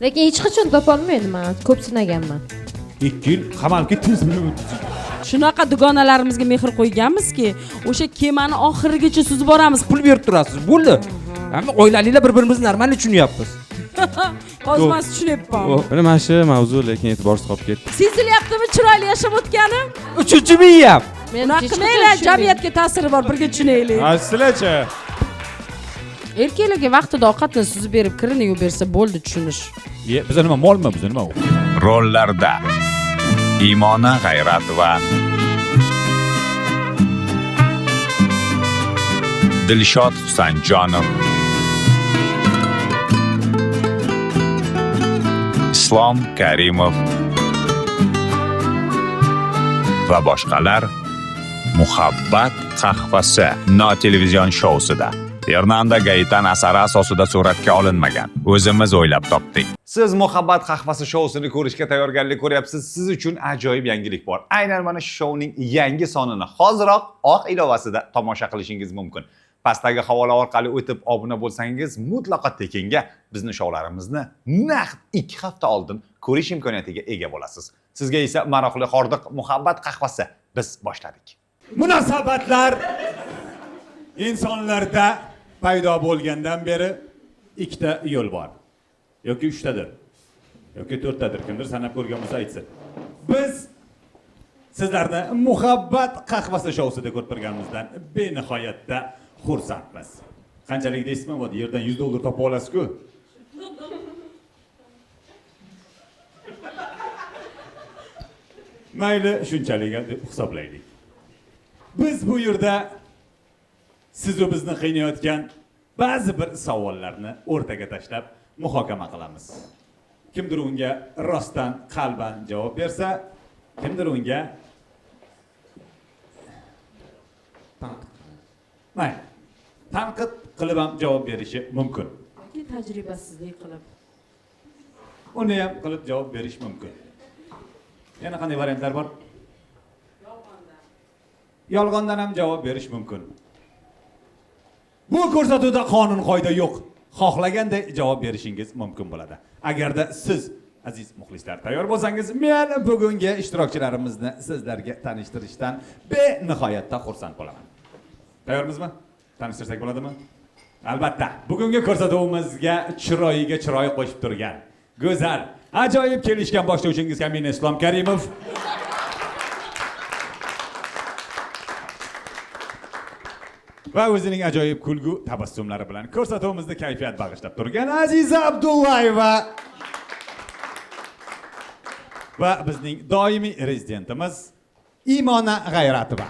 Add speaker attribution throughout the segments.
Speaker 1: Lekin hech qachon topolmaydi, man ko'p sinaganman.
Speaker 2: 2 yil qamalib ketdingiz.
Speaker 3: Shunaqa dugonalarimizga mehr qo'yganmizki, o'sha kemani oxirigacha suzib boramiz.
Speaker 4: Pul berib turasiz, bo'ldi. Hamma oilaliklar bir birimizni normal tushunyapmiz.
Speaker 3: Hozir man tushunyapman.
Speaker 5: Mana shu mavzu lekin e'tiborsiz qolib ketdi.
Speaker 3: Sezilyaptimi chiroyli yashab o'tganim?
Speaker 4: Uchinchi miyam.
Speaker 1: Men
Speaker 3: Unaqa
Speaker 1: hech qachon
Speaker 3: qilmanglar,
Speaker 1: tushunmayman.
Speaker 3: Jamiyatga ta'siri bor, birga tushunaylik.
Speaker 2: Ha, sizlarchi?
Speaker 3: Erkaklarga vaqtida ovqatni suzib berib, kirini yuvib bersa bo'ldi, tushunish.
Speaker 2: Ye, biza nima molmi, biza nima u?
Speaker 6: Rollarda Imona G'ayratova, Dilshod Husanjonov, Islom Karimov va boshqalar. Muhabbat qahvasi no televizion shousida. Fernando Gaytan asari asosida suratga olinmagan. O'zimiz o'ylab topdik.
Speaker 7: Siz Muhabbat qahvasi shousini ko'rishga tayyorgarlik ko'ryapsiz. Siz uchun ajoyib yangilik bor. Aynan mana shu shouning yangi sonini hoziroq Oq ilovasida tomosha qilishingiz mumkin. Pastdagi havola orqali o'tib obuna bo'lsangiz, mutlaqo tekinga bizni shoularimizni naqd 2 hafta oldin ko'rish imkoniyatiga ega bo'lasiz. Sizga esa maroqli hordiq. Muhabbat qahvasi, biz boshladik.
Speaker 2: Munosabatlar insonlarda paydo bo'lgandan beri ikkita yo'l bor. Yoki uchtadir. Yoki to'rttadir. Kimdir sanab ko'rgan bo'lsa aytsin. Biz sizlarni Muhabbat qahvasi shousida ko'rib turganimizdan benihoyatda xursandmiz. Qanchalik deysizmi? Вот yerdan 100 dollar topib olasiz-ku. Mayli, shunchalik deb hisoblaylik. Biz bu yerda sizu bizni qiynayotgan ba'zi bir savollarni o'rtaga tashlab muhokama qilamiz. Kimdir unga rostdan qalban javob bersa, kimdir unga mayli, tanqid qilib ham javob berishi mumkin.
Speaker 3: Yoki tajribasizlik qilib.
Speaker 2: Uni ham qilib javob berish mumkin. Yana qanday variantlar bor? Yolg'ondan ham javob berish mumkin. Bu ko'rsatuvda qonun qoida yo'q. Xohlaganday javob berishingiz mumkin bo'ladi. Agarda siz, aziz muxlislar, tayyor bo'lsangiz, men bugungi ishtirokchilarimizni sizlarga tanishtirishdan benihoyatda xursand bo'laman. Tayyormizmi? Tanishtirsak bo'ladimi? Albatta, bugungi ko'rsatuvimizga chiroyiga chiroy qo'shib turgan go'zal, ajoyib kelishgan boshlovchingiz kamina Islom Karimov va o'zining ajoyib kulgu tabassumlari bilan ko'rsatuvimizda kayfiyat bag'ishlab turgan Aziza Abdullayeva va bizning doimiy rezidentimiz Imona G'ayratova.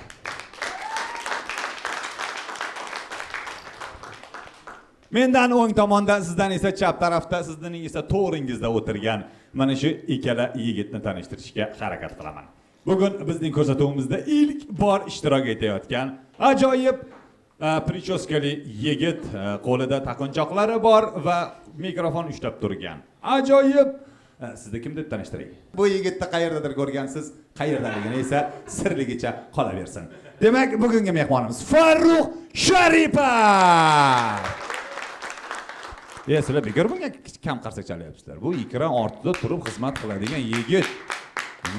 Speaker 2: Mendan o'ng tomonda, sizdan esa chap tarafda, sizning esa to'g'ringizda o'tirgan mana shu ikkala yigitni tanishtirishga harakat qilaman. Bugun bizning ko'rsatuvimizda ilk bor ishtirok etayotgan ajoyib прическа li yigit, qo'lida taqinchoqlari bor va mikrofon ushlab turgan. Ajoyib. Sizni kim deb tanishtiray? Bu yigitni qayerdadir ko'rgansiz, qayerdaligini esa sirligicha qolaversin. Demak, bugungi mehmonimiz Farruh Sharipov. E, sizlar bekor bunga kam qarsak chalyapsizlar. Bu ekran ortida turib xizmat qiladigan yigit.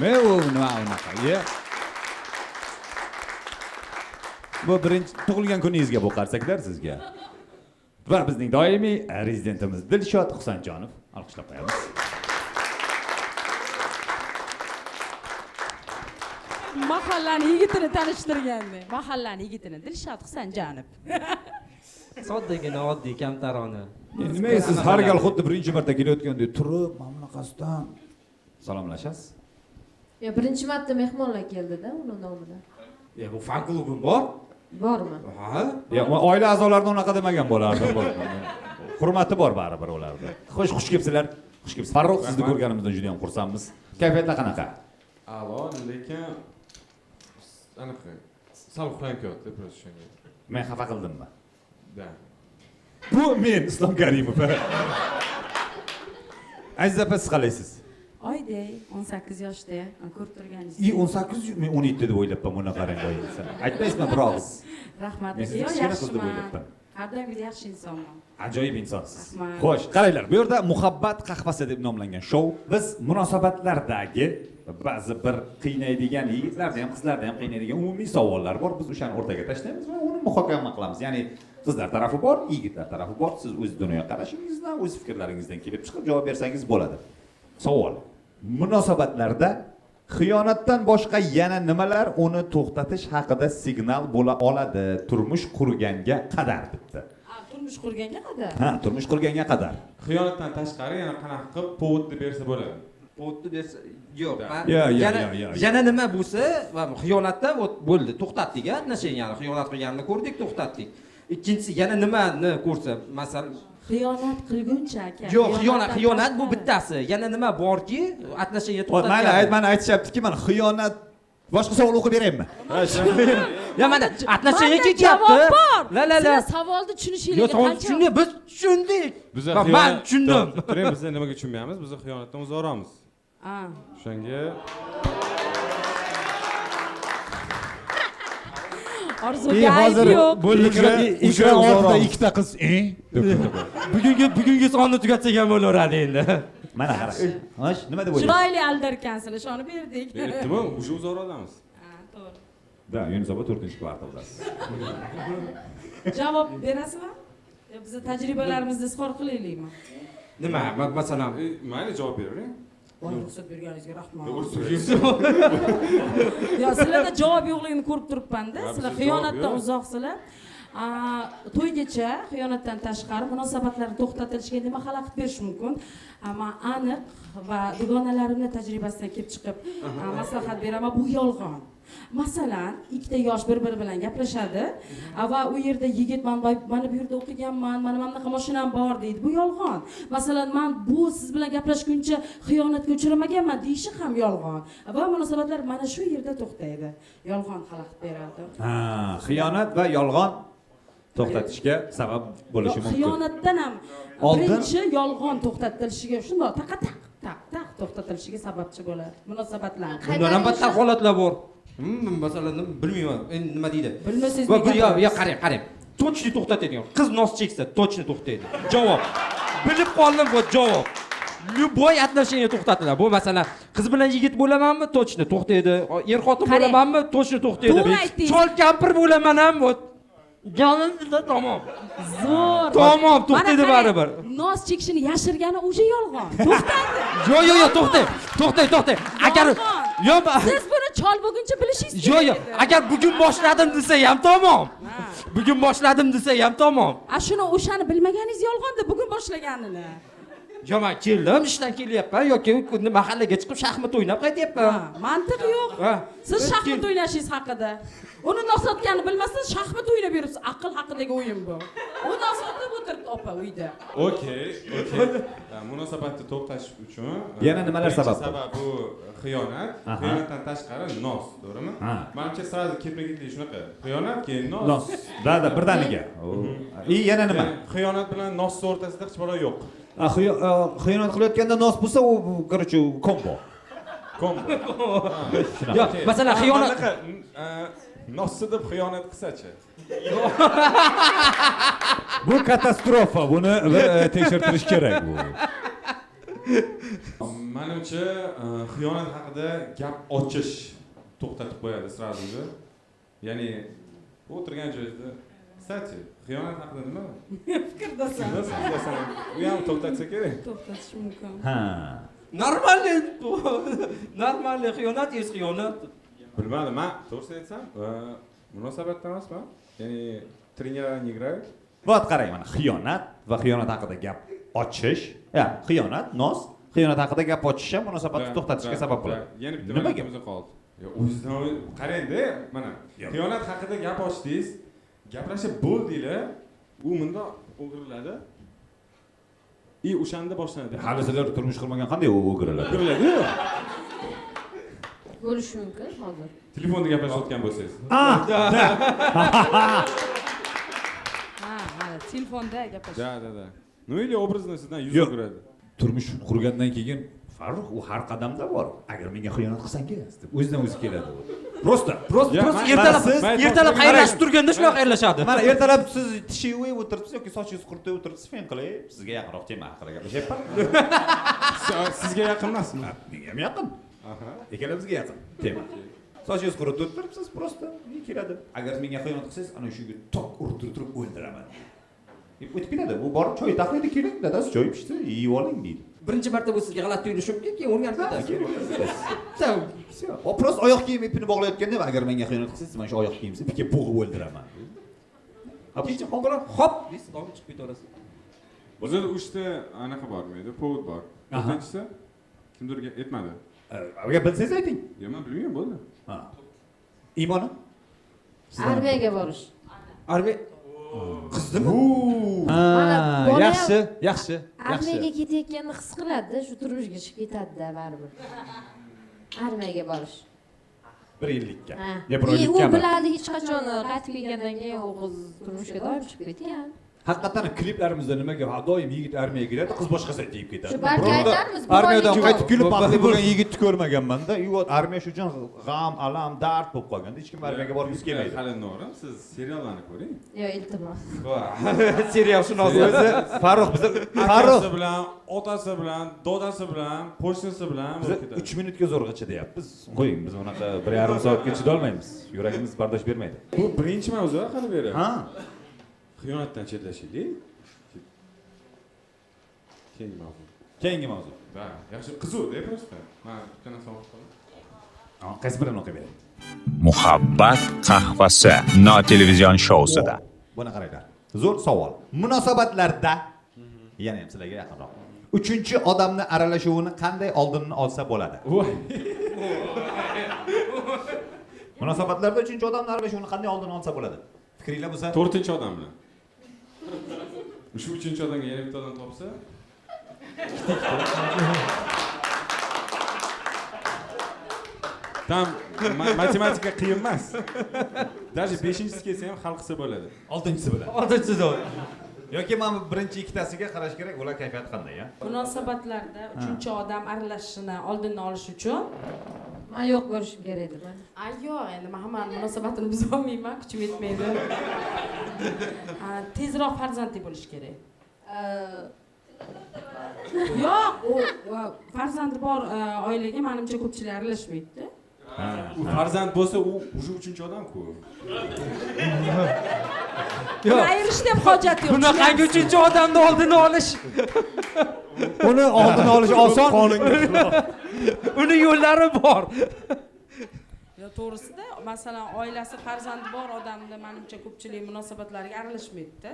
Speaker 2: Nima u, nima unaqa? E. Bu birinchi tug'ilgan kuningizga bu qarsaklar sizga. Va bizning doimiy rezidentimiz Dilshod Husanjonov. Alqishlab qo'yamiz.
Speaker 3: Mahallani yigitini tanishtirgandi. Mahallani yigitini Dilshod Husanjonov.
Speaker 4: Soddagina, oddiy, kamtarona.
Speaker 2: Nimaga siz har gal xuddi birinchi marta kelayotgandek turib, mana bunaqasidan salomlashasiz?
Speaker 1: Yo, birinchi marta mehmonlar keldida uni nomidan.
Speaker 4: E, bu fan klubim bor.
Speaker 1: Bormi?
Speaker 4: Ha?
Speaker 2: Yo'q, man oila a'zolarini unaqa demagan bo'lardim. Hurmati bor baribir ularda. Xo'sh, xush kelibsizlar. Xush kelibsiz. Farruh, sizni ko'rganimizdan juda ham xursandmiz. Kayfiyatlar qanaqa?
Speaker 5: A'lo, lekin anaqa sal uxlang kelyapti просто shunga.
Speaker 2: Men xafa qildimmi?
Speaker 5: Да.
Speaker 2: Bu men, Islom Karimov. Aziz opa, siz qalaysiz?
Speaker 3: Oyday, 18 yoshda, ko'rib turganingizdek.
Speaker 2: I 18, men 17 deb o'ylabman, buni qarang, oyinsa. Aytmaysizmi bir og'iz?
Speaker 3: Rahmat.
Speaker 2: Men sizni
Speaker 3: Yo'q,
Speaker 2: kichkina qiz deb
Speaker 3: yaxshiman.
Speaker 2: o'ylabman.
Speaker 3: Har doimgidek yaxshi insonman.
Speaker 2: Ajoyib insonsiz.
Speaker 3: Rahmat.
Speaker 2: Xo'sh, qaranglar, bu yerda Muhabbat qahvasi deb nomlangan shou biz munosabatlardagi ba'zi bir qiynaydigan, yigitlarni ham, qizlarni ham qiynaydigan umumiy savollar bor. Biz o'shani o'rtaga tashlaymiz va uni muhokama qilamiz. Ya'ni qizlar tarafi bor, yigitlar tarafi bor. Siz o'z dunyoqarashingizdan, o'z fikrlaringizdan kelib chiqib javob bersangiz bo'ladi. Savol: munosabatlarda xiyonatdan boshqa yana nimalar uni to'xtatish haqida signal bo'la oladi turmush qurganga qadar debdi.
Speaker 3: Turmush qurganga qadar.
Speaker 2: Ha, turmush qurganga qadar.
Speaker 5: Xiyonatdan tashqari yana qanaqa qilib повод ni bersa bo'ladi?
Speaker 4: Повод ni bersa, yo'q.
Speaker 2: Yo, yo,
Speaker 4: Yana
Speaker 2: yo, yo, yo.
Speaker 4: yana nima bo'lsa, va xiyonatda вот bo'ldi, to'xtatdik a, отношения ni, xiyonat qilganini ko'rdik, to'xtatdik. Ikkinchisi yana nimani ko'rsa, masalan,
Speaker 3: Xiyonat qilguncha, aka.
Speaker 4: yo'q, xiyonat,
Speaker 3: Xiyonatdan
Speaker 4: xiyonat bu
Speaker 3: tashqari.
Speaker 4: bittasi. Yana nima borki, отношения
Speaker 2: Xo'p, mayli,
Speaker 4: to'xtatgan.
Speaker 2: ayt, mana aytishyaptiki, mana xiyonat. Boshqa savol o'qib beraymi?
Speaker 4: Ya mana отношения
Speaker 3: Manda
Speaker 4: ketyapti.
Speaker 3: javob bor.
Speaker 4: La la la.
Speaker 3: Sizlar savolni tushunishinglarga
Speaker 4: Yo'q, savol
Speaker 3: qancha
Speaker 4: tushundik, biz tushundik.
Speaker 5: Biza
Speaker 4: Va man tushundim.
Speaker 5: Turing, biz nimaga tushunmaymiz? Biz xiyonatdan uzoqroqmiz.
Speaker 3: Ha.
Speaker 5: O'shanga
Speaker 3: Orzuga ayb yo'q.
Speaker 5: Bo'ldi,
Speaker 2: Ekran ortida ikkita qiz, e?
Speaker 4: Bugungi sonni tugatsak ham bo'laveradi endi.
Speaker 2: Mana qara. Xo'sh, nima deb o'ylaysiz?
Speaker 3: Chiroyli aldarkansizlar, ishonib berdik.
Speaker 5: Aytdim-ku, уже uzoqroqdamiz.
Speaker 3: Ha, to'g'ri.
Speaker 2: Da, Yunusobod 4-kvartaldasiz.
Speaker 3: Javob berasizmi? Yo, bizni tajribalarimizni izhor qilaylikmi?
Speaker 4: Nima, masalan,
Speaker 5: Mayli, javob beravering.
Speaker 3: Voy, ruxsat berganingizga rahmat. Yo, sizlarda javob yo'qligini ko'rib turibman-da.
Speaker 5: Ha,
Speaker 3: Sizlar
Speaker 5: bizda javob
Speaker 3: xiyonatdan
Speaker 5: yo'q.
Speaker 3: uzoqsizlar. To'ygacha xiyonatdan tashqari munosabatlarni to'xtatilishiga nima xalaqit berishi mumkin? Man aniq va dugonalarimni tajribasidan kelib chiqib maslahat beraman, bu yolg'on. Masalan, ikkita yosh bir-biri bilan gaplashadi va u yerda yigit man mana bu yerda o'qiganman, mana bunaqa mashinam bor deydi. Bu yolg'on. Masalan, man bu siz bilan gaplashguncha xiyonatga uchramaganman deyishi ham yolg'on. Va munosabatlar mana shu yerda to'xtaydi. Yolg'on xalaqit beradi.
Speaker 2: Ha, xiyonat va yolg'on to'xtatishga sabab bo'lishi mumkin.
Speaker 3: Xiyonatdan ham
Speaker 2: Oldin-
Speaker 3: birinchi yolg'on to'xtatilishiga shundoq taqa taq taq taq to'xtatilishiga sababchi bo'ladi munosabatlar.
Speaker 4: Bundan ham battar holatlar bor. Masalan, bilmayman, endi nima deydi?
Speaker 3: Bilmasangiz
Speaker 4: Va
Speaker 3: nega
Speaker 4: bu yo,
Speaker 3: bilasiz?
Speaker 4: Qarang, qarang. Точно to'xtatadigan. Qiz nos cheksa, точно to'xtaydi. Javob. Bilib qoldim, bu javob. Любой отношение to'xtatiladi. Bu masalan, qiz bilan yigit bo'lamanmi, точно to'xtaydi. Er xotin
Speaker 3: Qarang.
Speaker 4: bo'lamanmi, точно to'xtaydi.
Speaker 3: To'g'ri aytdingiz.
Speaker 4: Chol kampir bo'laman ham, вот. Jonim desa tamom.
Speaker 3: Zo'r.
Speaker 4: Tamom, to'xtaydi
Speaker 3: Mana qarang,
Speaker 4: baribir.
Speaker 3: Nos chekishini yashirgani уже yolg'on. To'xtadi.
Speaker 4: Yo'q, yo'q, yo'q, to'xtang. To'xtang, to'xtang. Agar
Speaker 3: Yolg'on.
Speaker 4: yo'q,
Speaker 3: Siz buni chol bo'lguncha bilishingiz
Speaker 4: yo'q,
Speaker 3: kerak
Speaker 4: yo'q.
Speaker 3: edi.
Speaker 4: Agar bugun boshladim desa ham tamom. Bugun boshladim desa ham tamom.
Speaker 3: A shuni o'shani bilmaganingiz yolg'onda bugun boshlaganini.
Speaker 4: Yo, men keldim, ishdan kelyapman yoki mahallaga chiqib shaxmat o'ynab qaytyapman.
Speaker 3: Ha, mantiq yo'q.
Speaker 4: Ha.
Speaker 3: Siz shaxmat o'ynashingiz haqida. Uni nos otganini bilmasdan shaxmat o'ynab yuribsiz. Aql haqidagi o'yin bu. U nos otib o'tiribdi opa uyda.
Speaker 5: Okey, okey. Munosabatni to'xtash uchun
Speaker 2: Yana nimalar
Speaker 5: birinchi
Speaker 2: sabab?
Speaker 5: Sabab bu xiyonat.
Speaker 2: Aha.
Speaker 5: Xiyonatdan tashqari nos, to'g'rimi?
Speaker 2: Ha.
Speaker 5: Manimcha сразу ketma-ketlik shunaqa. Xiyonat, keyin nos.
Speaker 2: Nos. Da, da, birdaniga. И yana nima?
Speaker 5: Ya'ni xiyonat bilan nos o'rtasida hech balo yo'q.
Speaker 2: Xiyonat qilayotganda nos bo'lsa, u, короче, kombo.
Speaker 5: Kombo.
Speaker 4: Yo'q, masalan, xiyonat
Speaker 5: Anaqa, nosni deb xiyonat qilsachi.
Speaker 2: Bu katastrofa, buni bir tekshirtirish kerak bu.
Speaker 5: Manimcha, xiyonat haqida gap ochish to'xtatib qo'yadi сразу же. Ya'ni o'tirgan joyida, кстати, xiyonat haqida nima
Speaker 3: Fikrdasan.
Speaker 5: Fikrdasan? U ham to'xtatsa kerak.
Speaker 3: To'xtatish mumkin.
Speaker 2: Ha.
Speaker 4: Нормальный, нормальный xiyonat, es xiyonat.
Speaker 5: Bilmadim, man to'g'risini aytsam, munosabatda emasman. Ya'ni тренера не играю.
Speaker 2: Вот qarang, mana xiyonat va xiyonat haqida gap ochish. Ya, xiyonat, nos, xiyonat haqida gap ochish ham munosabatni to'xtatishga sabab bo'ladi.
Speaker 5: Yana bitta
Speaker 2: Nimaga?
Speaker 5: variantimiz qoldi. Yo, o'zidan qarang-da, mana
Speaker 2: Yo'q.
Speaker 5: xiyonat haqida gap ochdingiz, gaplashib bo'ldinglar, u bundoq o'giriladi. И o'shanda boshlanadi.
Speaker 2: Hali sizlar turmush qurmagan, qanday u o'giriladi?
Speaker 5: O'giriladi.
Speaker 1: Bo'lishi mumkin hozir.
Speaker 5: Telefonda gaplashayotgan bo'lsangiz.
Speaker 2: Ah,
Speaker 3: Ha, ha, telefonda gaplash.
Speaker 5: Да, да, да. Ну или образно sizdan yuz
Speaker 2: Yo'q.
Speaker 5: o'giradi.
Speaker 2: Turmush qurgandan keyin Farruh, u har qadamda bor. Agar menga xiyonat qilsangiz deb o'zidan o'zi keladi u. Просто, просто,
Speaker 5: Ya,
Speaker 2: просто
Speaker 4: Ertalab
Speaker 2: siz
Speaker 4: ertalab xayrlashib turganda shunaqa xayrlashadi.
Speaker 2: Mana ertalab siz tish yuvib o'tiribsiz yoki sochingizni quritib o'tiribsiz, fen qilib, sizga yaqinroq tema haqida gaplashyapman.
Speaker 5: Sizga yaqin emasmi?
Speaker 2: Menga ham yaqin. Ikkalamizga yaqin tema. Sochingizni quritib o'tiribsiz, просто keladi. Agar menga xiyonat qilsangiz, ana shu yerga tok urib turib o'ldiraman. Deb o'tib ketadi. U borib choy taxlaydi, keling, dadasi choy pishdi, yeyib oling deydi.
Speaker 4: Birinchi marta bu sizga g'alati tuyulishi mumkin, keyin o'rganib ketasiz.
Speaker 2: Всё. O просто oyoq kiyim ipini bog'layotganda agar menga xiyonat qilsangiz, mana shu oyoq kiyimni ipiga bo'g'ib o'ldiraman.
Speaker 4: Keyin hop deysiz, olib chiqib ketaverasiz.
Speaker 5: Bizda uchta anaqa bor edi, повод bor. To'rtinchisi kimdirga aytmadi.
Speaker 2: Agar bilsangiz ayting.
Speaker 5: Yo, men bilmayman, bo'ldi.
Speaker 2: Ha. Iymoni?
Speaker 1: Armiyaga borish.
Speaker 4: Armiya
Speaker 2: Qizdimi?
Speaker 1: Mana bola ham
Speaker 2: Yaxshi, yaxshi, yaxshi.
Speaker 1: Armiyaga ketayotganini his qiladi, shu turmushga chiqib ketadi-da baribir. Armiyaga borish.
Speaker 2: Bir yillikka.
Speaker 1: Ha.
Speaker 2: Ya bir
Speaker 1: И u
Speaker 2: oylikkami?
Speaker 1: biladi hech qachon qaytib kelgandan keyin u qiz turmushga doim chiqib ketgan.
Speaker 2: Haqiqatan ham kliplarimizda nimaga doim yigit armiyaga ketadi, qiz boshqasiga tegib ketadi.
Speaker 1: Shu balki
Speaker 2: Bironta
Speaker 1: aytarmiz, bu
Speaker 2: armiyadan
Speaker 1: oylik
Speaker 2: qaytib kelib
Speaker 7: Bu-
Speaker 2: baxtli bo'lgan yigitni ko'rmaganman-da. Yo'q, armiya shu uchun g'am, alam, dard bo'lib qolganda hech kim armiyaga borgisi kelmaydi.
Speaker 5: Hali no'g'ri, siz seriallarni ko'ring.
Speaker 1: Yo'q, iltimos.
Speaker 4: Serial shunosi.
Speaker 2: O'zi Farruh biza Farruh
Speaker 5: Akasi bilan, otasi bilan, dodasi bilan, qo'shnisi bilan
Speaker 2: biz
Speaker 5: bo'lib ketadi.
Speaker 2: 3 minutga zo'rg'a chidayapmiz. Qo'ying, biz unaqa 1,5 soatga chidolmaymiz. Yuragimiz bardosh bermaydi.
Speaker 5: Bu birinchi mavzu hali beri.
Speaker 2: Ha.
Speaker 5: Xiyonatdan chetlashaylik. Keyingi mavzu.
Speaker 2: Keyingi mavzu.
Speaker 5: Да, yaxshi, qiziq-da просто. Men bitta narsa o'qib qoldim.
Speaker 2: Ha, qaysi birini o'qib bering?
Speaker 6: Muhabbat qahvasi no televizion shousida.
Speaker 2: Buni qaranglar. Zo'r savol. Munosabatlarda yana ham sizlarga yaqinroq. Uchinchi odamni aralashuvini qanday oldini olsa bo'ladi? Munosabatlarda uchinchi odamni aralashuvini qanday oldini olsa bo'ladi? Fikringlar bo'lsa,
Speaker 5: To'rtinchi odam bilan. Shu uchinchi odamga yana bitta odam topsa, Там matematika qiyin emas. Даже beshinchisi kelsa ham hal qilsa bo'ladi.
Speaker 2: Oltinchisi bilan.
Speaker 4: Oltinchisi.
Speaker 2: Yoki mana bu birinchi ikkitasiga qarash kerak, ular kayfiyati qanday, ya?
Speaker 3: Munosabatlarda uchinchi odam aralashishini oldini olish uchun
Speaker 1: Man yo'q bo'lishim kerak edi.
Speaker 3: Ay yo'q, endi man hammani munosabatini buzolmayman, kuchim yetmaydi. Tezroq farzandli bo'lish kerak. Yo'q, u farzandi bor oilaga manimcha ko'pchilik aralashmaydi.
Speaker 5: U farzand bo'lsa, u уже uchinchi odam-ku.
Speaker 3: Buni ayirishni ham hojat yo'q.
Speaker 4: Bunaqangi uchinchi odamni oldini olish,
Speaker 2: Uni oldini olish oson.
Speaker 4: Uni yo'llari bor.
Speaker 3: Yo, to'g'risida, masalan, oilasi farzandi bor odamni manimcha ko'pchilik munosabatlariga aralashmaydi-da.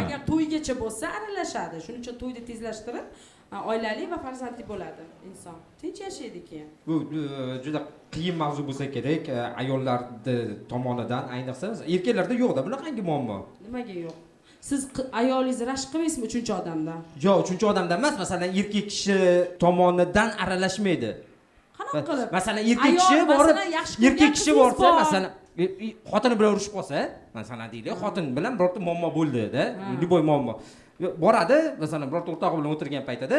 Speaker 3: Agar to'ygacha bo'lsa aralashadi. Shuning uchun to'yni tezlashtirib, oilali va farzandli bo'ladi inson. Tinch yashaydi keyin.
Speaker 4: Bu juda qiyin mavzu bo'lsa kerak, ayollarni tomonidan ayniqsa, erkaklarda yo'qda bunaqangi muammo.
Speaker 3: Nimaga yo'q? Siz ayolingizni rashk qilmaysizmi uchinchi odamdan?
Speaker 4: Yo'q, uchinchi odamdan emas, masalan, erkak kishi tomonidan aralashmaydi.
Speaker 3: Qanaqa qilib?
Speaker 4: Masalan, erkak
Speaker 3: Ayol,
Speaker 4: kishi borib,
Speaker 3: masalan, yaxshi ko'rgan
Speaker 4: erkak kishi
Speaker 3: qizingiz
Speaker 4: borsa,
Speaker 3: bor.
Speaker 4: Masalan, xotini bilan urushib qolsa, masalan deylik, xotin bilan birorta muammo bo'ldi-da, любой muammo. Boradi, masalan, birorta o'rtog'i bilan o'tirgan paytida,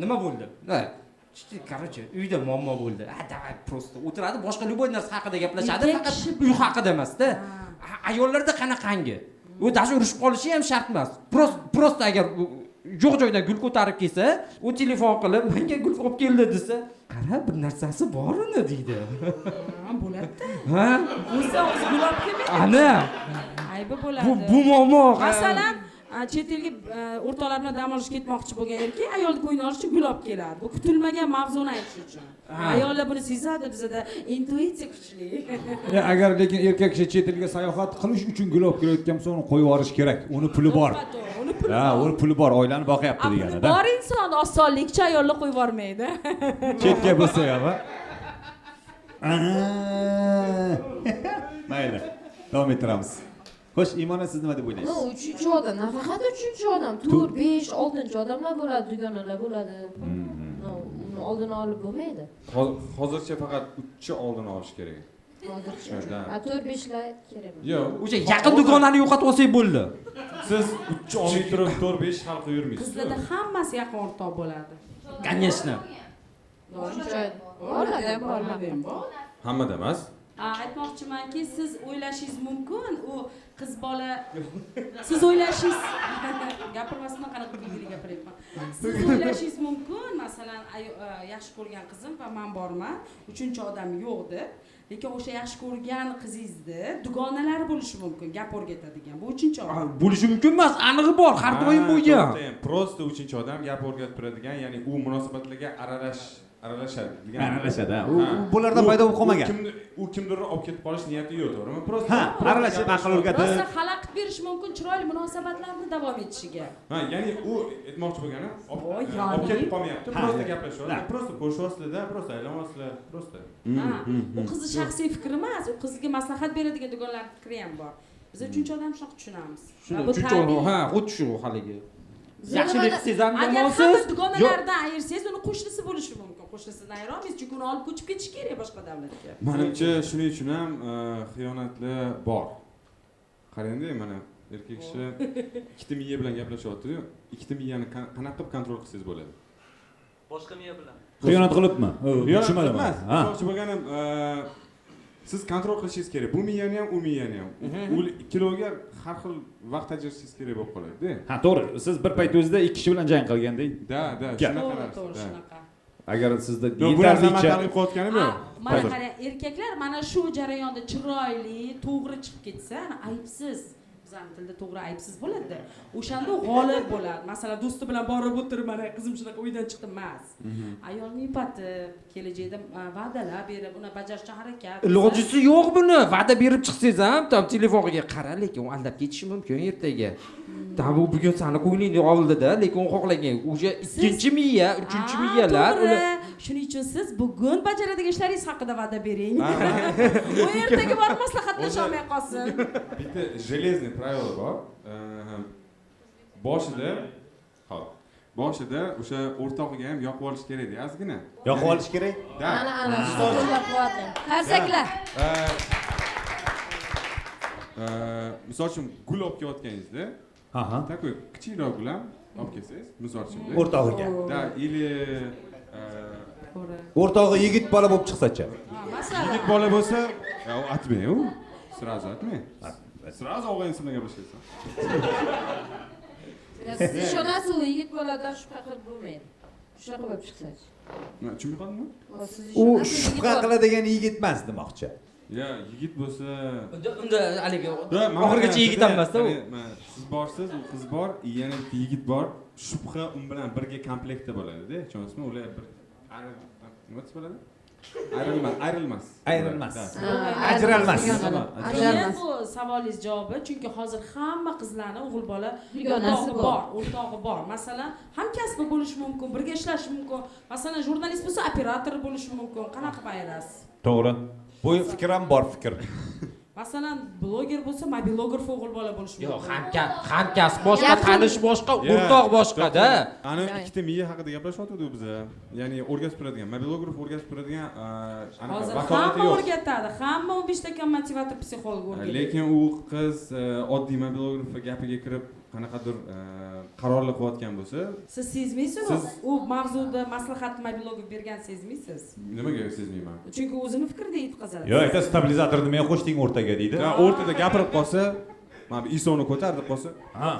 Speaker 4: nima bo'ldi? Ha, короче, uyda muammo bo'ldi. Ha, давай, просто o'tiradi, boshqa любой narsa haqida gaplashadi,
Speaker 3: Erkak
Speaker 4: faqat
Speaker 3: kishi
Speaker 4: uy haqida emas-da. Ayollarda qanaqangi? U даже urushib qolishi ham shart emas. Просто agar yo'q joydan gul ko'tarib kelsa, u telefon qilib, menga gul olib keldi desa, qara, bir narsasi bor uni deydi.
Speaker 3: Ha, bo'ladi-da.
Speaker 4: Ha?
Speaker 3: O'zi o'zi gul olib kelmaydi.
Speaker 4: Ana,
Speaker 3: Aybi bo'ladi.
Speaker 4: bu muammo.
Speaker 3: Masalan, chet elga o'rtoqlar bilan dam olishga ketmoqchi bo'lgan erkak ayolni ko'nglini olish uchun gul olib keladi. Bu kutilmagan mavzuni aytish uchun. Ayollar buni sezadi, bizada intuitsiya kuchli.
Speaker 2: Ya, agar lekin erkak kishi chet elga sayohat qilish uchun gul olib kelayotgan bo'lsa, uni qo'yib yuborish kerak. Uni puli bor.
Speaker 3: To'g'ri, uni puli
Speaker 2: Ha,
Speaker 3: bor.
Speaker 2: uni puli bor, oilani boqyapti
Speaker 3: A, puli
Speaker 2: deganida.
Speaker 3: bor inson osonlikcha ayollar qo'yib yubormaydi.
Speaker 2: Chetga bo'lsa ham, ha. Mayli, davom ettiramiz. Xo'sh, Iymona, siz nima deb o'ylaysiz?
Speaker 1: No, uchinchi odam, nafaqat uchinchi odam, 4, 5, 6 odamlar bo'ladi, dugonalar bo'ladi. No, uni oldini olib bo'lmaydi.
Speaker 5: Hozircha faqat uchni oldini olish kerak.
Speaker 1: Hozircha.
Speaker 5: Да.
Speaker 1: A 4-5lar kerak emas.
Speaker 5: Yo'q.
Speaker 4: O'sha yaqin dugonani yo'qotib olsak bo'ldi.
Speaker 5: Siz 3 olib turib 4-5 hal qilib yurmaysiz.
Speaker 3: Qizlarda hammasi yaqin o'rtoq bo'ladi.
Speaker 4: Конечно.
Speaker 1: Borlarda ham bor.
Speaker 3: Borlarda ham bor.
Speaker 5: Hammada emas.
Speaker 3: Aytmoqchimanki, siz o'ylashingiz mumkin, u qiz bola, siz o'ylashingiz, gapirmasdan qanaqa kulgili gapiryapman. Siz o'ylashingiz mumkin, masalan, yaxshi ko'rgan qizim va man borman, uchinchi odam yo'q deb. Lekin o'sha yaxshi ko'rgan qizingizni dugonalari bo'lishi mumkin, gap o'rgatadigan. Bu uchinchi odam.
Speaker 4: Bo'lishi mumkin emas, anig'i bor, har doim bo'lgan.
Speaker 5: Просто uchinchi odam gap o'rgatib turadigan, ya'ni u munosabatlarga aralashadi degan.
Speaker 2: Aralashadi, ha. U bulardan paydo bo'lib qolmagan.
Speaker 5: U kimdirni olib ketib qolish niyati yo'q, to'g'rimi? Просто
Speaker 2: Ha, aralashib aql o'rgatib.
Speaker 3: Rosa xalaqit berishi mumkin chiroyli munosabatlarni davom etishiga.
Speaker 5: Ha, ya'ni u aytmoqchi bo'lgani olib ketib qolmayapti, просто gaplashyapti, просто ko'rishyapsizlar, просто aylanyapsizlar, просто.
Speaker 3: Ha, u qizni shaxsiy fikri emas, u qizga maslahat beradigan dugonlarning fikri ham bor. Biz uchinchi odam shunaqa tushunamiz.
Speaker 4: Uchinchi odam, ha, xuddi shu haligi. Yaxshilik qilsangiz ham
Speaker 3: Agar
Speaker 4: yomonsiz.
Speaker 3: hamma dugonalardan ayirsangiz, uni qo'shnisi bo'lishi mumkin. Qo'shnisidan ayira olmaysiz, chunki uni olib ko'chib ketish kerak boshqa davlatga.
Speaker 5: Menimcha, shuning uchun ham xiyonatlar bor. Qarangda, mana erkak kishi ikkita miya bilan gaplashyapti-yu, ikkita miyani qanaqa qilib kontrol qilsangiz bo'ladi?
Speaker 8: Boshqa miya bilan.
Speaker 2: Xiyonat qilibmi? Tushunmadim.
Speaker 5: Emas. Aytmoqchi bo'lganim, siz kontrol qilishingiz kerak. Bu miyani ham, u miyani ham. U ikkiloviga har xil vaqt ajratishingiz kerak bo'lib qoladi-da.
Speaker 2: Ha, to'g'ri. Siz bir payt o'zida ikki kishi bilan jang qilgandek.
Speaker 5: Da, da, shunaqa narsa.
Speaker 3: To'g'ri, shunaqa.
Speaker 2: Agar sizda
Speaker 5: yetarlicha targ'ib qilayotganim yo'q.
Speaker 3: Mana qarang, erkaklar mana shu jarayonda chiroyli, to'g'ri chiqib ketsa, ana aybsiz. Bizning tilda to'g'ri aybsiz bo'ladi. O'shanda u g'olib bo'ladi. Masalan, do'sti bilan borib o'tirib, mana qizim shunaqa uydan chiqdi emas. Ayolni yupatib, kelajakda va'dalar berib, uni bajarishga harakat.
Speaker 4: Ilojisi yo'q buni. Va'da berib chiqsangiz ham, tam telefonga qara, lekin u aldab ketishi mumkin ertaga. Tam u bugun seni ko'nglingni oldida, lekin u xohlagan. O'sha ikkinchi miya, uchinchi miyalar
Speaker 3: ular. Shuning uchun siz bugun bajaradigan ishlaringiz haqida va'da bering. U ertaga borib maslahatlasha olmay qolsin.
Speaker 5: Bitta железный правило bor. Boshida, hop. Boshida o'sha o'rtog'iga ham yoqib olish kerak ozgina.
Speaker 2: Yoqib olish kerak?
Speaker 5: Da.
Speaker 1: Ana, ana, qo'llab-quvvatlang. Qarsaklar.
Speaker 5: Misol uchun gul olib kelayotganingizda, такой kichikroq gul ham olib kelsangiz, misol uchun.
Speaker 2: O'rtog'iga.
Speaker 5: Da, или
Speaker 2: O'rtog'i yigit bola bo'lib chiqsa-chi?
Speaker 5: Yigit bola bo'lsa, atmang u. Сразу atmang. Сразу og'ayni bilan gaplashaysan.
Speaker 1: Siz ishonasiz, u yigit boladan shubha qilib bo'lmaydi. Shunaqa bo'lib chiqsa-chi?
Speaker 5: Nima, tushunmay qoldimmi?
Speaker 2: U shubha qiladigan yigit emas demoqchi.
Speaker 5: Ya, yigit bo'lsa,
Speaker 4: unda haligi oxirigacha yigit ham emas-da u.
Speaker 5: Siz borsiz, u qiz bor, yana bitta yigit bor. Shubha un bilan birga komplektda bo'ladi-da, tushunasizmi? Ular bir nima desa bo'ladi? Ayrilmas.
Speaker 2: Ayrilmas. Ajralmas.
Speaker 3: Keyin bu savolingiz javobi, chunki hozir hamma qizlarni o'g'il bola o'rtog'i bor, o'rtog'i bor. Masalan, hamkasbi bo'lishi mumkin, birga ishlashi mumkin. Masalan, jurnalist bo'lsa, operator bo'lishi mumkin. Qanaqa qilib ayirasiz?
Speaker 2: To'g'ri. Bu fikr ham bor fikr.
Speaker 3: Masalan, bloger bo'lsa, mobilograf o'g'il bola bo'lishi mumkin.
Speaker 4: Yo'q, hamkasb boshqa, tanish boshqa, o'rtoq boshqa-da.
Speaker 5: Ana ikkita miya haqida gaplashyotgandik biza. Ya'ni o'rgatib turadigan, mobilograf o'rgatib turadigan
Speaker 3: anaqa vakolati yo'q. O'rgatadi. Hamma 15 ta motivator psixolog o'rgatadi.
Speaker 5: Lekin u qiz oddiy mobilograf gapiga kirib qanaqadir qarorlar qilayotgan bo'lsa,
Speaker 3: siz sezmaysiz, u mavzuda maslahat mobilograf bergan sezmaysiz.
Speaker 5: Nimaga sezmayman?
Speaker 3: Chunki o'zini fikrida yetkazadi.
Speaker 2: Yo'q, aytasiz stabilizatorni nimaga qo'shding o'rtaga deydi.
Speaker 5: Ha, o'rtada gapirib qolsa, mana bu ISOni ko'tar deb qolsa,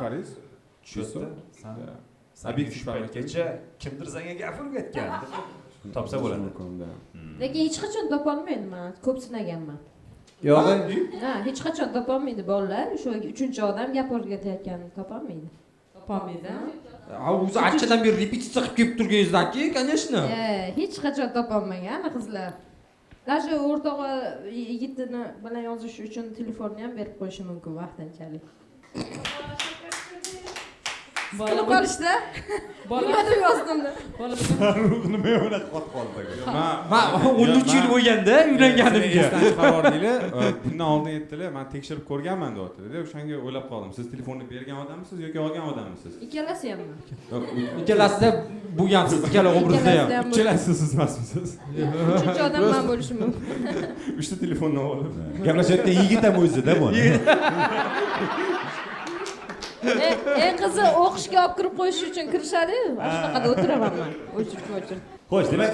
Speaker 5: qaraysiz.
Speaker 2: Tushsa, san obyektiv paytgacha kimdir senga gap o'rgatgan deb topsa bo'ladi.
Speaker 1: Lekin hech qachon topa olmaydi, men ko'p sinaganman.
Speaker 2: Yo'q,
Speaker 1: ha, hech qachon topolmaydi bolalar, o'sha uchinchi odam gap o'rgatayotganini topolmaydi.
Speaker 3: Topolmaydi.
Speaker 4: Ha, o'zi anchadan beri repetitsiya qilib kelib turganingizdan keyin, конечно.
Speaker 1: Hech qachon topolmagan qizlar. Даже o'rtog'i yigitini bilan yozish uchun telefonni ham berib qo'yishi mumkin vaqtinchalik.
Speaker 9: Siqilib qolishda. Nima deb yozdim?
Speaker 2: Farruh nima unaqa qotib qoldi?
Speaker 4: Man 13 yil bo'lganda uylanganimga.
Speaker 5: Esdan chiqarordinglar, bundan oldin aytdilar, man tekshirib ko'rganman deyaptilar. O'shanga o'ylab qoldim. Siz telefonni bergan odammisiz yoki olgan odammisiz?
Speaker 9: Ikkalasi hammi?
Speaker 4: Ikkalasida bo'lgansiz, ikkala obrazda ham.
Speaker 5: Ikkalasi siz emasmisiz?
Speaker 9: Uchinchi odam man bo'lishim mumkin.
Speaker 5: Uchta telefonni olib.
Speaker 2: Gaplashayotgan yigit ham o'zida buni.
Speaker 1: Eng qizi o'qishga olib kirib qo'yish uchun kirishadi-yu, ana shunaqada o'tiraman man. O'chirib o'chirib.
Speaker 2: Xo'sh, demak,